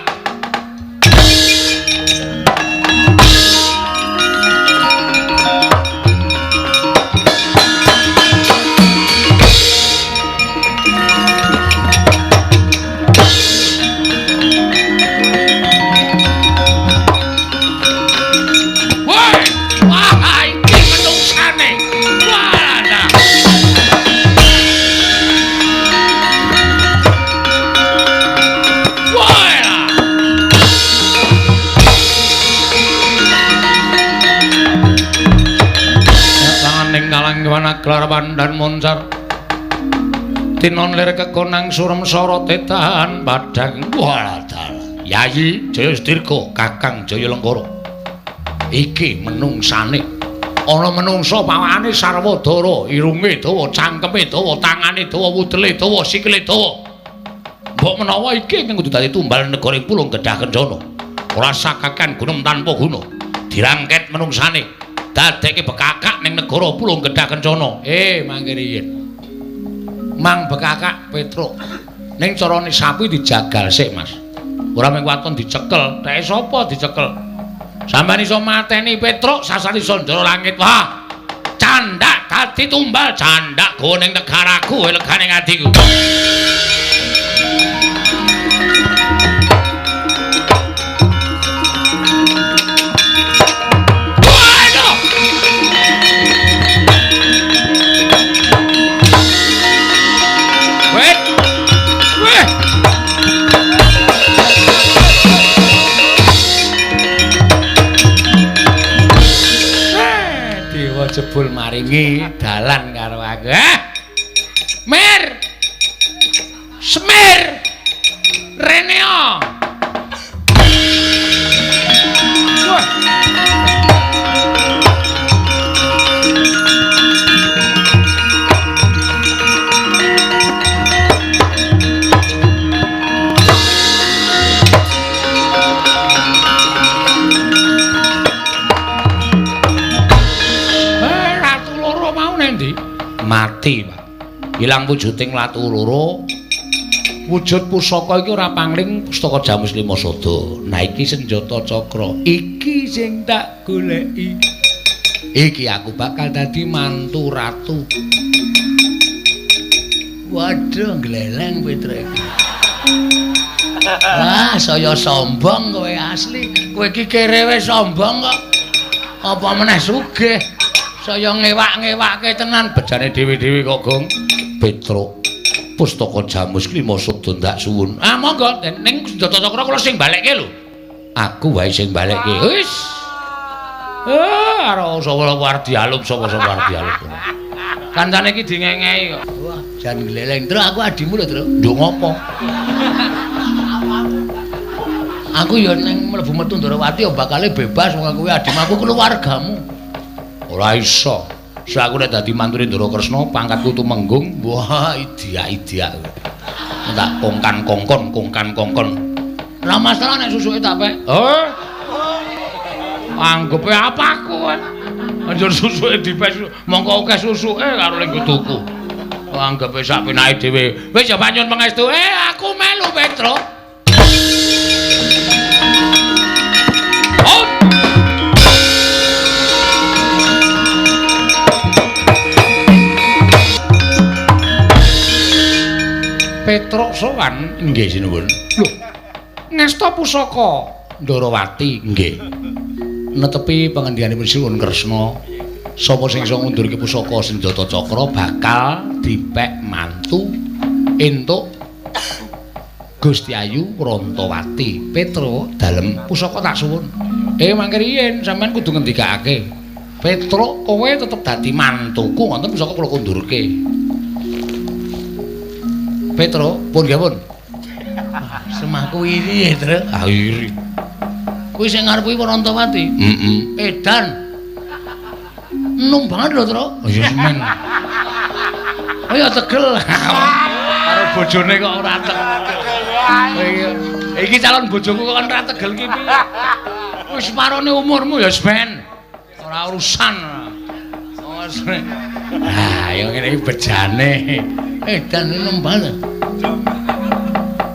Gelar pandan moncar tinon lir kekonang surem sorote tahan padang. Walah, Yayi Jaya Sudirga, Kakang Jaya Lengkara, iki menungsane ana menungsa pawakane sarwa dara, irunge dawa, cangkeme dawa, tangane dawa, wudele dawa, sikile dawa. Mbok menawa iki ingkang kudu dadi tumbal negara ing Pulung Gedhah Kencana. Ora sakakan gunem tanpa guna. Dirangket menungsane dadekke bekakak ning negara Pulung Gedhah Kencana. Mangke riyin. Mang bekakak Petruk. Ning carane sapi dijagal sik, Mas. Ora mung waton dicekel. Teke sapa dicekel? Sampeyan iso mateni Petruk sasar iso ndara langit. Wah. Candak dadi tumbal, candak go ning negaraku, legane atiku. Jebul maringi dalan karo aku. Mir. Semir. Reneo. Wah. Mati, Pak. Ilang wujuding Ratu Loro. Wujud pusaka iki ora pangling pustaka Jamus Lima Sada. Nah iki senjata cakra. Iki sing tak goleki. Iki aku bakal dadi mantu ratu. Waduh, gleleng Petruk iki. Wah, saya sombong kowe asli. Kowe iki kerewe sombong kok. Apa meneh sugih? Saya ngewak-ngewake tenan bejane dhewe-dhewe kok, Gong. Petruk, pustaka Jamus Lima Sada ndak suwun. Ah, monggo ning senjata cakra kula sing balekke lho. Aku wae sing balekke. Wis. Karo sapa arep dialuk, sapa-sapa arep dialuk. Kancane iki dingengehi kok. Wah, jan gleleng. Truk aku adimu lho, Truk. Nduk ngopo? Aku ya ning mlebu metu Ndorowati ya bakale bebas wong aku adimu, aku keluargamu. Ora iso. Sak aku nek dadi mantune Ndara Kresna, pangkatku tumenggung. Wah, idia-idia. Tak kongkan-kongkon, kongkan-kongkon. Lah masalah nek susuke tak pek. Oh. Anggepe apa aku? Anjur susuke dipes mongko akeh susuke karo ning tuku. Anggepe sak penake dhewe. Wis ya panyun pangestu. Aku melu Petruk. Petruk sowan nggih sinuwun. Lho, ngasta pusaka Ndarawati nggih. Netepi pangendikaipun Sinuwun Kresna, sapa sing iso ngundurke pusaka senjata cakra bakal dipek mantu entuk Gusti Ayu Wrontowati. Petruk dalem pusaka tak suwun. Mangke riyin sampean kudu ngendikake. Petruk kowe tetep dadi mantuku ngoten pusaka kula kundurke. Petro, pun nggih pun. Semahku iri ya, Truk. Ah iri. Kuwi sing ngarep kuwi Wrontowati. Heeh. Edan. Enom banget lho, Truk. Oh ya semen. Oh ya tegel. Karo bojone kok ora tegel. Iki calon bojoku kok ora tegel ki piye? Wis parone umurmu ya semen. Ora urusan. Ah, ya ngene iki bejane. Edan enom banget.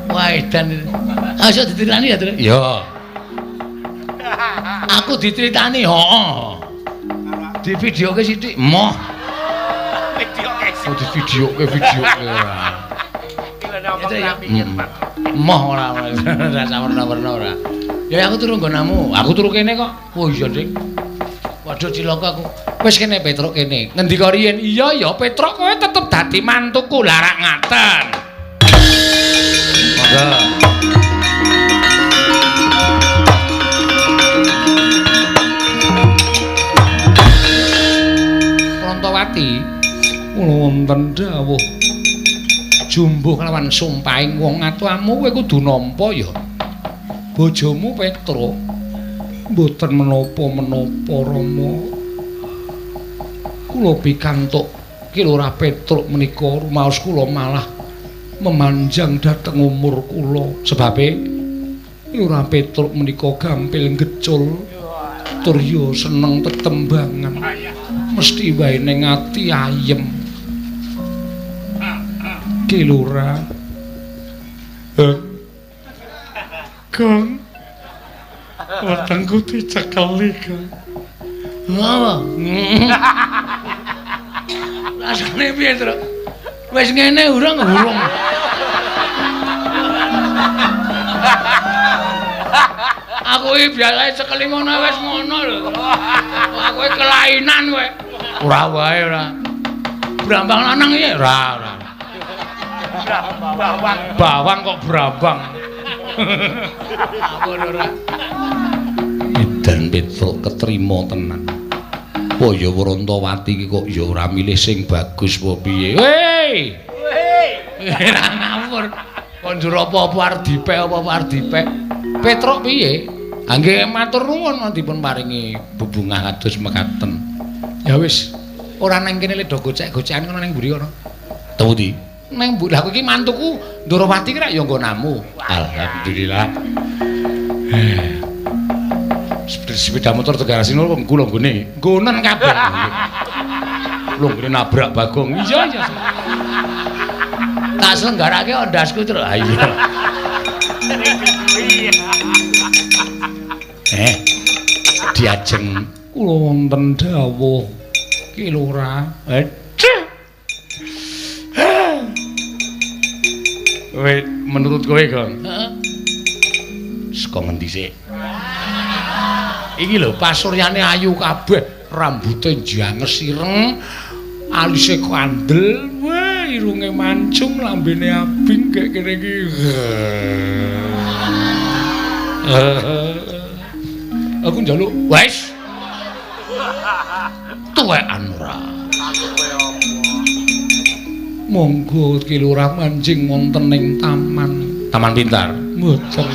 Wah, edan. Ayo dicritani ya, Truk. Iya. Aku diceritani, heeh. Di videoke sithik, moh. Videoke sithik. Oh, di videoke ora. Moh ora ora warna-warna ora. Ya aku turu nggonamu. Aku turu kene kok. Oh iya, Dik. Waduh cilaka aku. Wis kene Petruk kene. Ngendika riyin? Iya ya Petruk kowe tetep dadi mantuku. Lah rak ngaten. Monggo. Wrontowati kula wonten dawuh jumbuh kelawan sumpahing wong atuamu kowe kudu nampa ya. Bojomu Petruk mboten menapa-menapa Rama. Kula pikantuk Ki Lurah Petruk menika rumaos kula malah memanjang dhateng umur kula. Sebabe Lurah Petruk menika gampil ngecul tur ya seneng tetembangan. Mesti wae ning ati ayem. Ki Lurah. Kang wetengku dicekeli, Kang. Ngapa? Rasane piye, Truk? Wis ngene urung urung. Aku iki biasane cekeli ngono wis ngono lho. Aku iki kelainan kowe. Ora wae ora. Brambang lanang iki ora ora. Bawang. Bawang kok brambang. Aku ora. Edan Petruk ketrima tenan. Apa ya Wrontowati iki kok ya ora milih sing bagus apa piye? Hei. Hei. Ora ngawur. Kon njur apa-apa arep dipek apa-apa arep dipek. Petruk piye? Ha nggih matur nuwun dipun paringi bebungah kados mekaten. Ya wis, ora nang kene le do gocek-gocekan kono ning mburi kono. Temu di? Nang mburi. Lah kowe iki mantuku Ndorowati ki rak ya nggonamu. Alhamdulillah. Sepeda motor Tegarasi nol kula nggone. Nggonen kabeh. Lho nggone nabrak Bagong. Iya iya. Tak selenggarake ondasku terus. Ha iya. Diajeng kula wonten dawuh Ki Lurah. Kowe menurut kowe, Gong? Heeh. Saka ngendi sik? Iki lho pasuryane ayu kabeh, rambute janges ireng, alise kandel, wah irunge mancung, lambene abing kek kene iki. Aku njaluk wis. Tuwekan ora. Monggo Ki Lurah manjing wonten ing taman. Taman Pintar. Mboten.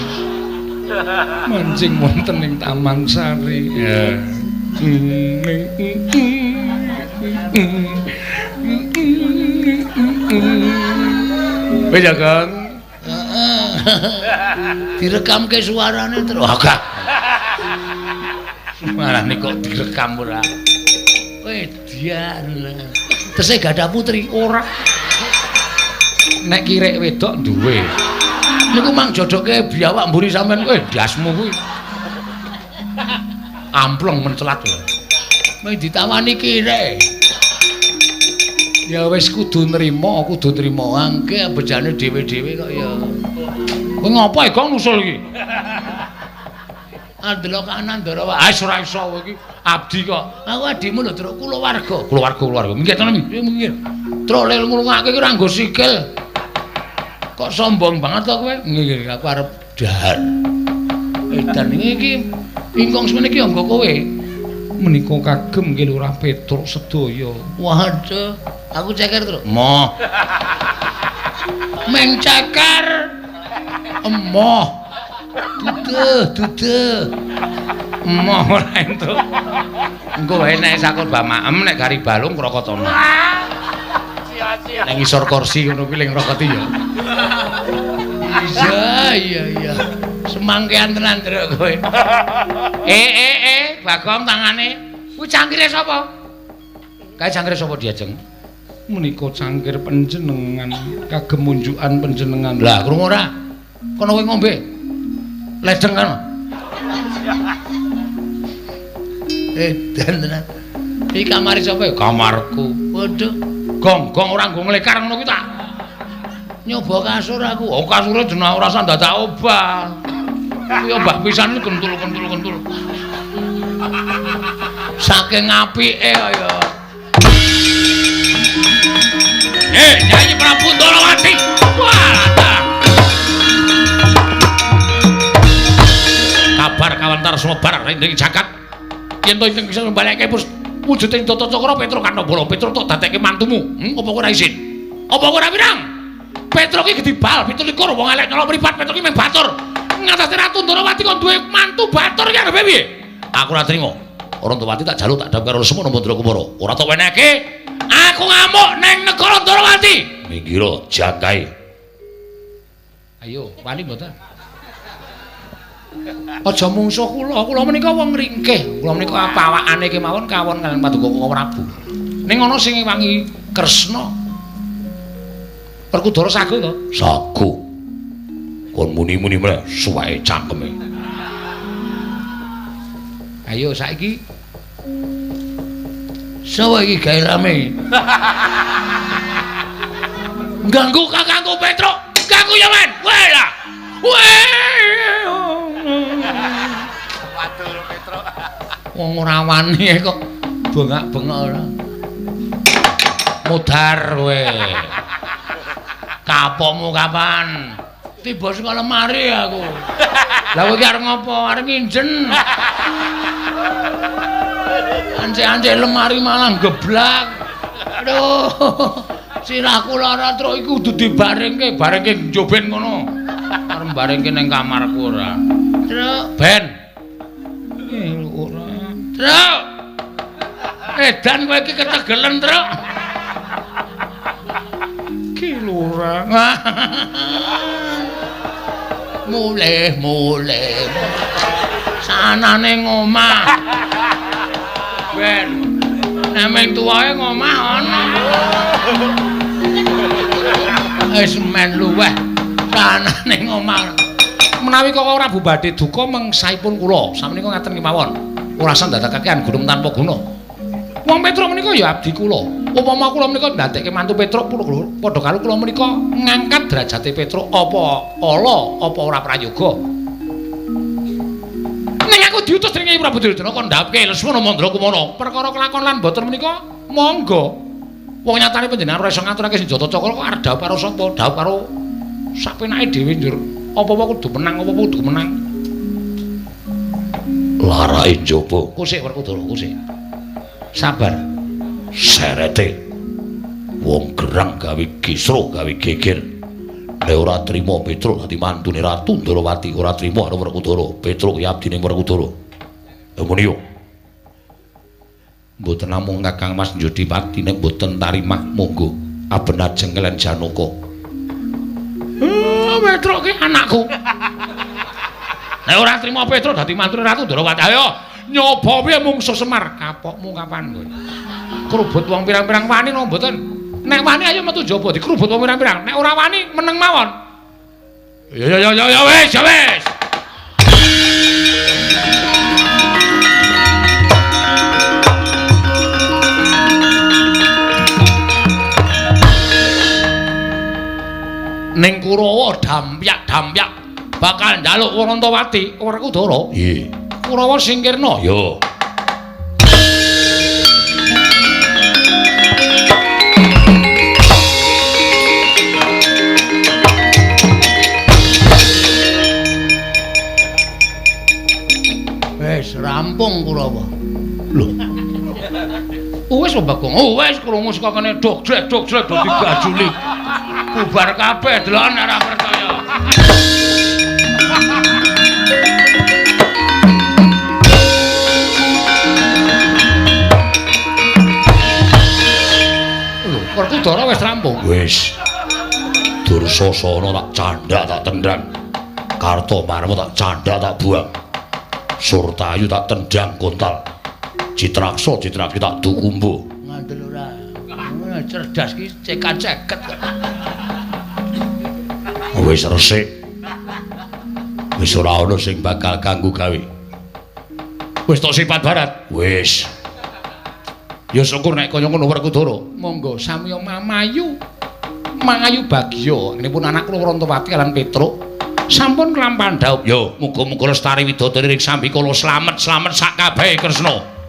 Manjing wonten ing Taman Sari. Ya. Wis ya, Kang. Direkamke suarane terus. Wah, gak. Suarane kok direkam ora. Edian. Tesih gadah putri ora. Nek kirek wedok duwe. Niku mang jodoke biawak mburi sampean kowe ndasmu kuwi. Ampleng mencelat lho. Mung ditawani kirek. Ya wis kudu nrima, kudu nrima. Angke bejane dhewe-dhewe kok ya. Kowe ngopo e Gong nusul iki? Andelok kanan Ndara. Ah ora iso kowe iki abdi kok. Aku adimu lho, Truk, kulawarga. Kulawarga, kulawarga. Minggir to, minggir. Truk lel nglungake ki ora nggo sikil. Kok sombong banget to kowe? Nggih, aku arep dahar. Edan iki ingkung semene iki anggo kowe. Menika kagem nggih Lurah Petruk sedaya. Waduh, aku ceker, Truk. Moh. Meng ceker. Emoh. Duduh, duduh. Emoh ora entuk. Engko wae nek sakul bamaem nek gari balung krokotana. Nek ngisor kursi ngono kuwi ling ngrokoti ya. Iya, iya, iya. Semangkean tenan Truk kowe. Bagong tangane. Kuwi cangkire sapa? Kae cangkire sapa diajeng? Menika cangkir panjenengan, kagem munjukan panjenengan. Lah, krungu ora? Kono kowe ngombe. Ledeng kan. Edan tenan. Iki kamare sapa ya? Kamarku. Waduh. Gong, gong ora nggo nglekar ngono kuwi tak. Nyoba kasur aku. Oh, kasure jeneng ora usah dadak obah. Kuwi obah pisan kentul-kentul-kentul. Saking apike kaya. Nyanyi Prabu Ndorowati. Wah, kabar kawentar sumebar ing jagat. Yen to ingkang bisa mbalekke wujuding Tata Cakra Petruk Kanabala, Petruk tok dadekke mantumu. Apa kowe ora isin? Apa kowe ora wirang? Petruk iki gedhi bal 27 wong elek nyolok mripat, Petruk iki mung batur. Ngatasi Ratu Ndorowati kon duwe mantu batur iki arepe piye? Aku ora trima. Rantowati tak jaluk tak dhap karo Semana Mandra Kumara. Ora tok wenehke. Aku ngamuk ning negara Ndorowati. Minggira jakae. Ayo, wani mboten? Aja mungsuh kula, kula menika wong ringkih. Kula menika pawakane kemawon kawon kaliyan Paduka Prabu. Ning ana sing ngewangi Kresna. Werkudara sago to? Sago. Kon muni-muni mreh suweke cangkeme. Ayo saiki. Sawa iki gawe rame. Ganggu kakangku Petruk, ganggu ya men. Weh lah. Weh. Waduh Petruk. Wong ora wani kok bengak-bengok ora. Mudhar kowe. Kapokmu kapan? Tiba saka lemari aku. Lah kowe iki arep ngopo? Arep nginjen. Ancek-ancek lemari malah geblak. Aduh. Sirahku lara truk iku kudu dibarengke, barengke njoben ngono. Arep barengke ning kamarku ora. Truk, ben. Ora. Truk. Edan kowe iki ketegelen, Truk. Ki lurah. Mulih, mulih. Sanane ngomah. Ben. Nek meng tuwae ngomah ana. Wis men luweh. Sanane ngomah. Menawi Koko Prabu badhe duka mengsaipun kula, samenika ngaten kemawon. Ora usah ndadekake gunung tanpa guna. Wong Petruk menika ya abdi kula. Upama kula menika ndadekke mantu Petruk padha karo kula menika ngangkat derajate Petruk apa ala apa ora prayoga. Ning aku diutus dening Prabu Duryudana kon ndhapke Lesmana Mandra Kumara. Perkara kelakon lan boten menika monggo. Wong nyatane panjenengan ora iso ngaturake senjata cakra kok arep dhawuh karo sapa? Dhawuh karo sapenake dhewe njur. Apa-apa kudu menang, apa-apa kudu menang. Larae njaba. Kusik Werkudara, kusik. Sabar. Serete. Wong gerang gawe kisruh, gawe geger. Nek ora trima Petruk dadi mantune Ratu Ndorowati, ora trima karo Werkudara. Petruk ya abdine Werkudara. Lha muni yo. Mboten namung Kakang Mas Njodipati nek mboten tarimah monggo aben ajeng kaliyan Janaka. Petruk ki anakku. Nek ora trima Petruk dadi mantune Ratu Ndorowati, ayo nyoba piye mungsuh Semar. Kapokmu kapan kowe? Dikrubut wong pirang-pirang wani napa mboten? Nek wani ayo metu jaba dikrubut wong pirang-pirang. Nek ora wani meneng mawon. Ya ya ya ya wis, ya wis. Ning Kurawa dampyak-dampyak bakal njaluk Warantawati Werkudara. Nggih. Kurawa singkirna. Ya. Wis rampung Kurawa. Lho. Wis kok Bagong. Oh wis krungu saka kene dok jlek dok jlek do digajuli. Bubar kabeh deloken ora percaya. Lho, Werkudara wis rampung. Wis. Dursasana tak candhak tak tendang. Kartomarma tak candhak tak buang. Surtayu tak tendang kontal. Citraksa Citraksi tak dukumbu. Ngandel ora. Cerdas ki cekat-ceket. Wis resik. Wis ora ana sing bakal ganggu gawe. Wis tok sifat barat. Wis. Ya syukur nek kaya ngono Werkudara. Monggo samiya mamayu. Mangayu bagya. Nipun anak kula Warantawati lan Petruk sampun kelampahan dhaup. Ya, muga-muga lestari widodari ring sambikala slamet-slamet sak kabehe Kresna.